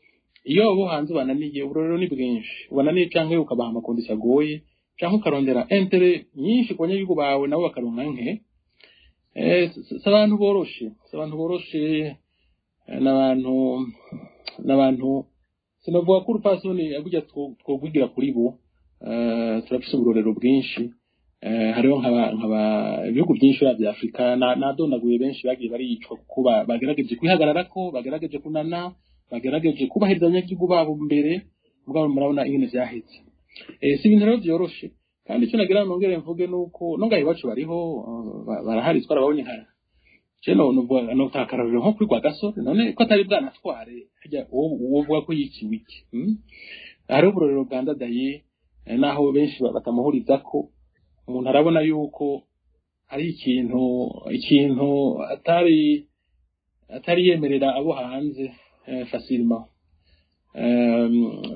iyo abo hanze bananiye, uburorero ni bwinshi, ubananiye canke ukabaha ama conditions agoye, canke ukarondera intérêts nyinshi ku banyagihugu bawe, nabo bakaronka nke. Si abantu boroshe, si abantu boroshe, n'abantu sinavuga ko urupasoni burya twogwigira kuri bo. Turafise uburorero bwinshi. Hariho nkaba ibihugu byinshi bya Afurika nadondaguye, benshi bagiye baricwa kuko bagerageje kwihagararako, bagerageje kunana, bagerageje kubahiriza abanyagihugu babo mbere. Mugabo murabona ingene vyaheze. Si ibintu rero vyoroshe. Kandi icyo nagira nongere mvuge nuko no ngaho iwacu bariho, barahari, twarababonye. Nka je no novuga no takarorero nko kuri Rwagasore, none ko atari bwanatware harya uwo uvuga ko yiciwe iki? Hariho uburorero bwa Ndadaye, naho benshi batamuhurizako, umuntu arabona yuko hari ikintu atari yemerera abo hanze facilement.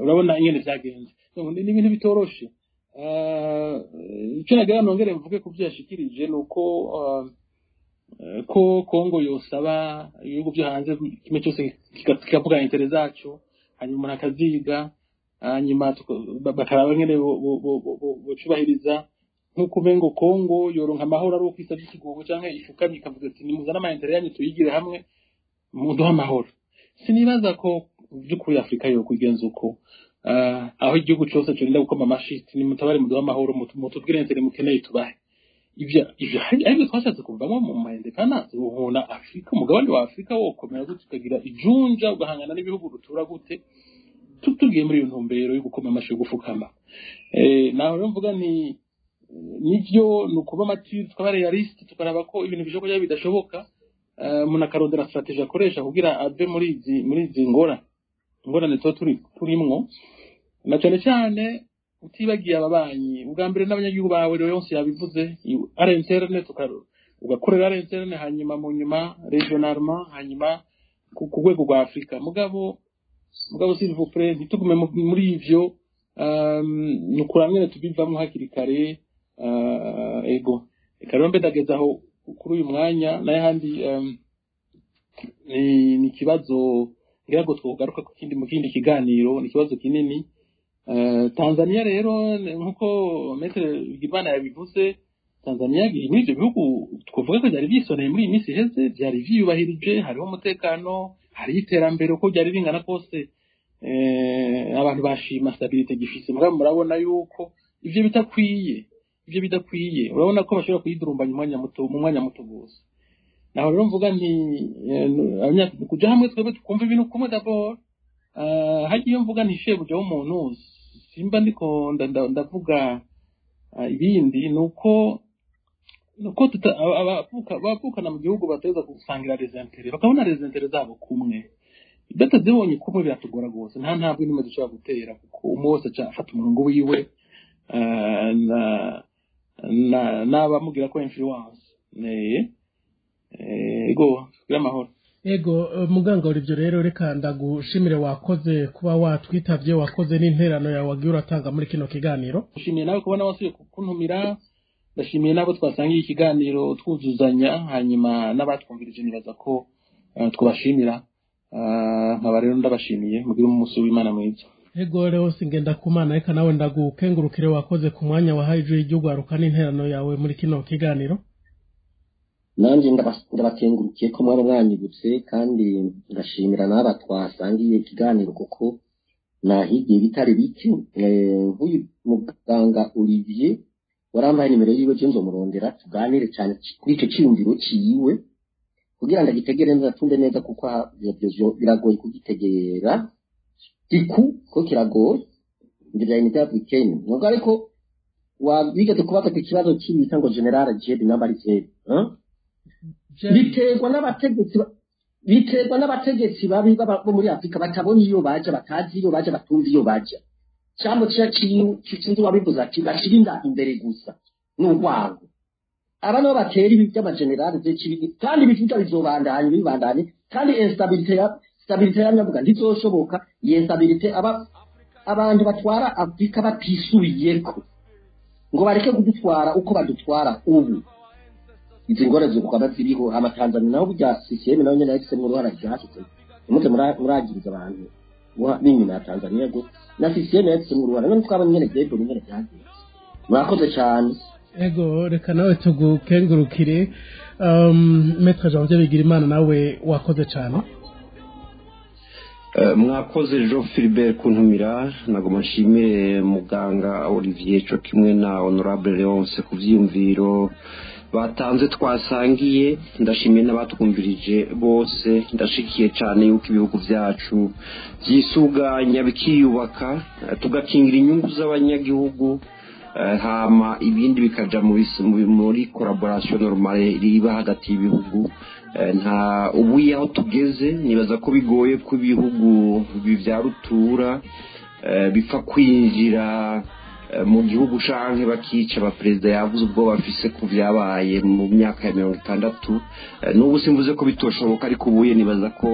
Urabona ingene vyagenze. Donc, ni ibintu bitoroshe. Icyo nagira nongere mvuge ku byo yashikirije ni uko ko Kongo yosaba ibihugu byo hanze kimwe cyose kikavuga intérêts zaco, hanyuma umuntu akaziga, hanyuma bakaraba ngene bocubahiriza, nk'uko umengo Kongo yoronka amahoro ari uko isabye ikigongo canke ifukamye ikavuga ati nimuzane ama intérêts yanyu tuyigire hamwe, muduhe amahoro. Sinibaza ko by'ukuri Afurika yo kwigenza uko, aho igihugu cose corinda gukoma amashi ati nimutabare, muduhe amahoro, mutubwire intérêts mukeneye tubahe. Ivyo aribyo twashatse kuvamo mu ma indépendance. Ubona Afurika, umugabane wa Afurika wokomera gute, ukagira ijunja, ugahangana n'ibihugu rutura gute, tugiye muri iyo ntumbero yo gukoma amashi, yo gufukama? Naho rero mvuga nti nivyo, ni ukuba mature, tukaba réaliste, tukaraba ko ibintu bishoboka cyangwa bidashoboka, umuntu akarondera stratégie akoresha kugira ave muri izi ngorane tuba turimwo, na cyane cyane utibagiye ababanyi ubwa mbere n'abanyagihugu bawe. Rero yose yabivuze, à l'interne ugakorera à l'interne, hanyuma mu nyuma régionalement, hanyuma ku rwego rwa Afurika. Mugabo s'il vous plaît, ntitugume muri ivyo. Ni ukuraba nyene tubivamwo hakiri kare. Ego, reka rero mbe ndageze aho kuri uyu mwanya. Nayo handi ni ikibazo ngira ngo twogaruka ku kindi mu kindi kiganiro, ni ikibazo kinini. Tanzania rero, nkuko Maître Bigimana yabivuze, Tanzania iri muri ivyo bihugu twovuga ko vyari vyisoneye muri iyi minsi iheze, vyari vyiyubahirije, hariho umutekano, hariho iterambere uko byari bingana kose. Abantu bashima stabilité gifise. Mugabo murabona yuko ivyo bitakwiye, ivyo bidakwiye. Urabona ko bashobora kuyidurumbanya umwanya muto, mu mwanya muto gose. Naho rero mvuga nti kuja hamwe twebwe tukumva ibintu kumwe d'abord. Hagiye mvuga nti shebuja w'umuntu, simba ndiko ndavuga ibindi, nuko abavukana mu gihugu bateza gusangira les intérêts, bakabona les intérêts zabo kumwe. Batazibonye kumwe biratugora rwose, nta ntabwo nimwe dushobora gutera, kuko umwe wese aca afata umurongo wiwe na n'abamugira ko influence. Ego, kugira amahoro. Ego, muganga ivyo rero reka ndagushimire, wakoze kuba watwitavye, wakoze n'interano yawe wagiye uratanga muri kino kiganiro. Ndashimiye nawe kubona wasubiye kuntumira, ndashimiye n'abo twasangiye ikiganiro twuzuzanya, hanyuma n'abatwumvirije nibaza ko twabashimira. Nkaba rero ndabashimiye, mugire umunsi w'Imana mwiza. Ego rero singenda kumana, reka nawe ndagukengurukire, wakoze ku mwanya wahaye ijwi ry'ugwaruka n'interano yawe muri kino kiganiro. Nanjye ndabakengurukiye ko mwaba mwanyibutse, kandi ndashimira n'aba twasangiye ikiganiro kuko nahigiye bitari bike. Nk'uyu muganga Olivier warampaye nimero yiwe, je nzomurondera tuganire cyane kuri icyo cyiyumviro ciwe kugira ngo agitegere neza, atumve neza, kuko biragoye kugitegera iku ko kiragoye ngira unité africaine. Nubwo ariko wabigeze kubaza ku kibazo cy'ibita ngo général Jed namba ari Jed, hein? Biterwa n'abategetsi babi bo muri Afrika batabona iyo baja, batazi iyo baja, batumva iyo baja. Cyambo sinzi wabivuze ati bashira inda imbere gusa n'urwango. Aba nabo batera ibi by'amagenerali by'ikibigi, kandi ibivuga bizobandanya bibandanye, kandi instabilité ya stabilité ya nyavuga ntizoshoboka. Iyi instabilité, aba abantu batwara Afrika batisubiyeko ngo bareke kudutwara uko badutwara ubu, izi ngorane zokaba ziriho. Hama Tanzania naho burya CCM nayo nyene yagisemwo uruhara ryahashitse. Muze muragiriza abantu b'inyuma ya Tanzania go na CCM yagisemwo uruhara, none twabonye nyene vyebwe nyene vyagenze. Murakoze cane. Ego, reka nawe tugukengurukire. Maître Janvier Bigirimana, nawe wakoze cyane. Mwakoze Jean Philbert kuntumira. Nagoma nshimire muganga Olivier co kimwe na honorable Leonce ku vyiyumviro batanze twasangiye. Ndashimiye n'abatwumvirije bose. Ndashikiye cyane yuko ibihugu byacu byisuganya bikiyubaka, tugakingira inyungu z'abanyagihugu, hama ibindi bikaja muri collaboration normale riba hagati y'ibihugu. Nta ubu aho tugeze nibaza ko bigoye ko ibihugu bivyara rutura bipfa kwinjira mu gihugu canke bakica abaperezida. Yavuze ubwo bafise ku vyabaye mu myaka ya 60. N'ubu simvuze ko bitoshoboka, ariko ubuye nibaza ko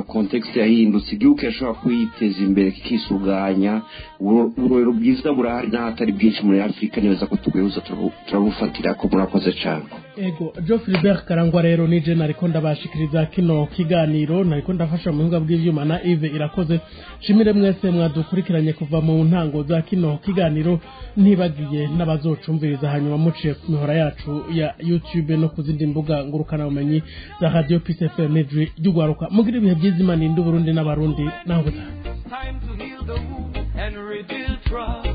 contexte yahindutse, igihugu kirashobora kwiteza imbere kikisuganya. Uburorero bwiza burahari n'ahatari bwinshi muri Afurika, nibaza ko tugwihuza turabufatira ko. Murakoze cane. Ego, Joe Philbert Karangwa rero nije nariko ndabashikiriza kino kiganiro, nariko ndafasha mu buhinga bw'ivyuma na Yves Irakoze. Shimire mwese mwadukurikiranye kuva mu ntango za kino kiganiro, ntibagiye n'abazocumviriza hanyuma muciye ku mihora yacu ya YouTube no ku zindi mbuga ngurukanabumenyi za Radio Peace FM ijwi ry'ugwaruka. Mugira ibihe byiza, Imana irinde Uburundi n'Abarundi. Naho butaha. Time to heal the wound and rebuild trust.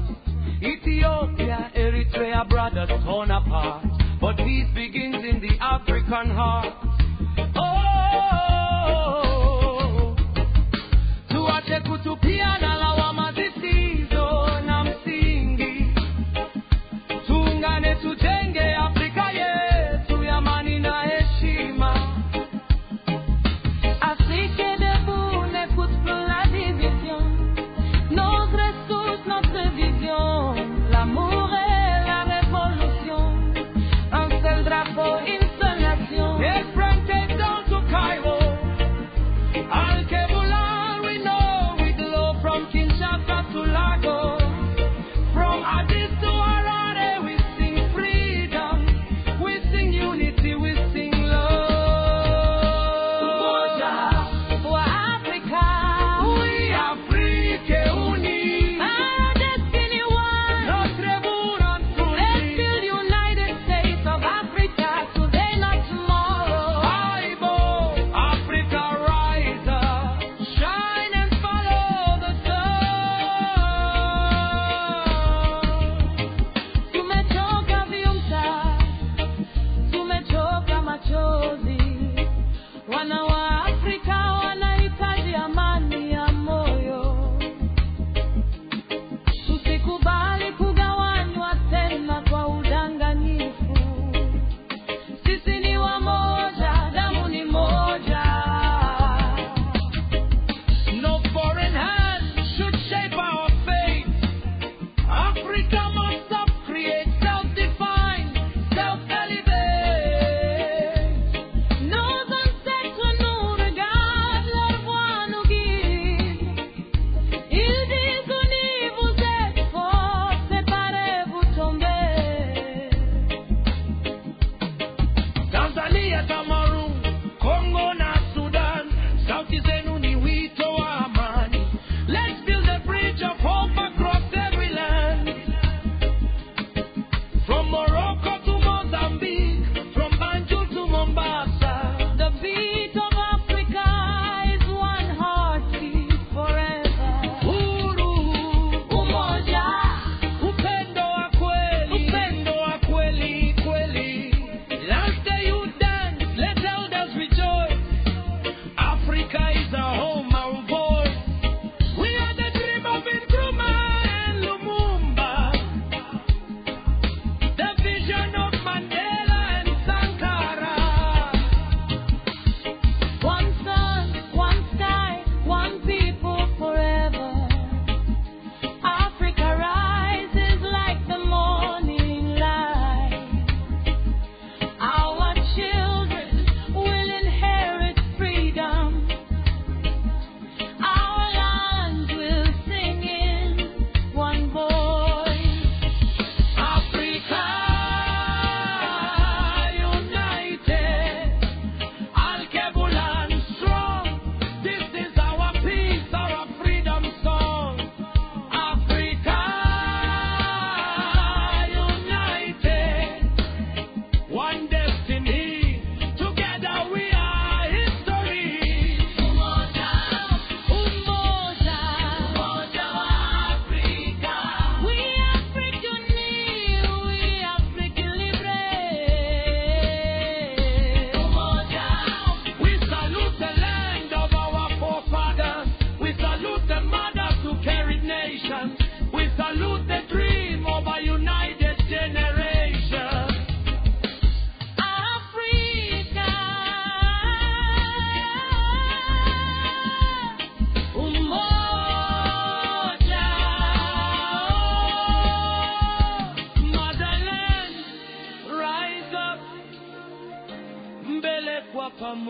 Ethiopia, Eritrea, brothers torn apart. But peace begins in the African heart. Oh, tuache kutupiana lawama zisizo na msingi. Tuungane tujenge Afrika yetu ya amani na heshima. Afrique est debout, n'écoute plus la division. Nos ressources, notre vision, l'amour et la révolution. Un seul drapeau, une seule nation. Yes.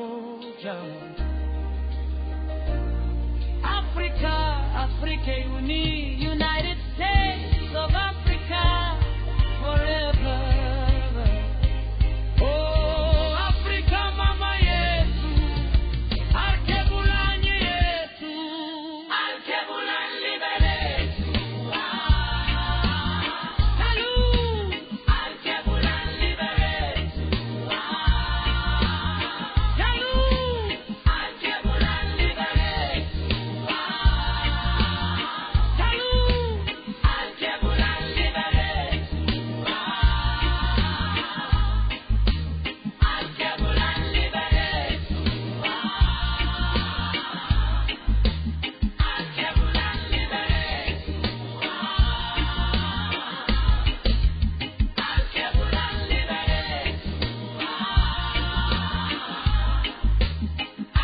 moja. Africa, Afrique unie, United States of Africa, forever. Oh, Africa mama yetu, Alkebulan yetu, Alkebulan libere. Salut, Alkebulan libere. Salut, Alkebulan libere. Salut, Alkebulan libere. Alkebulan libere. Alkebulan libere. Alkebulan libere.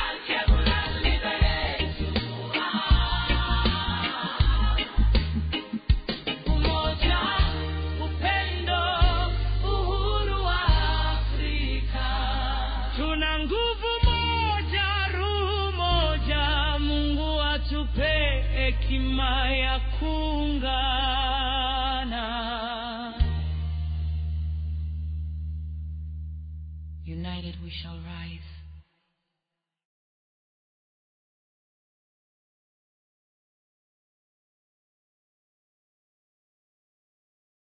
Alkebulan libere. Umoja, upendo, uhuru wa Afrika. Tuna nguvu moja, roho moja, Mungu atupe hekima ya kuungana. United we shall rise.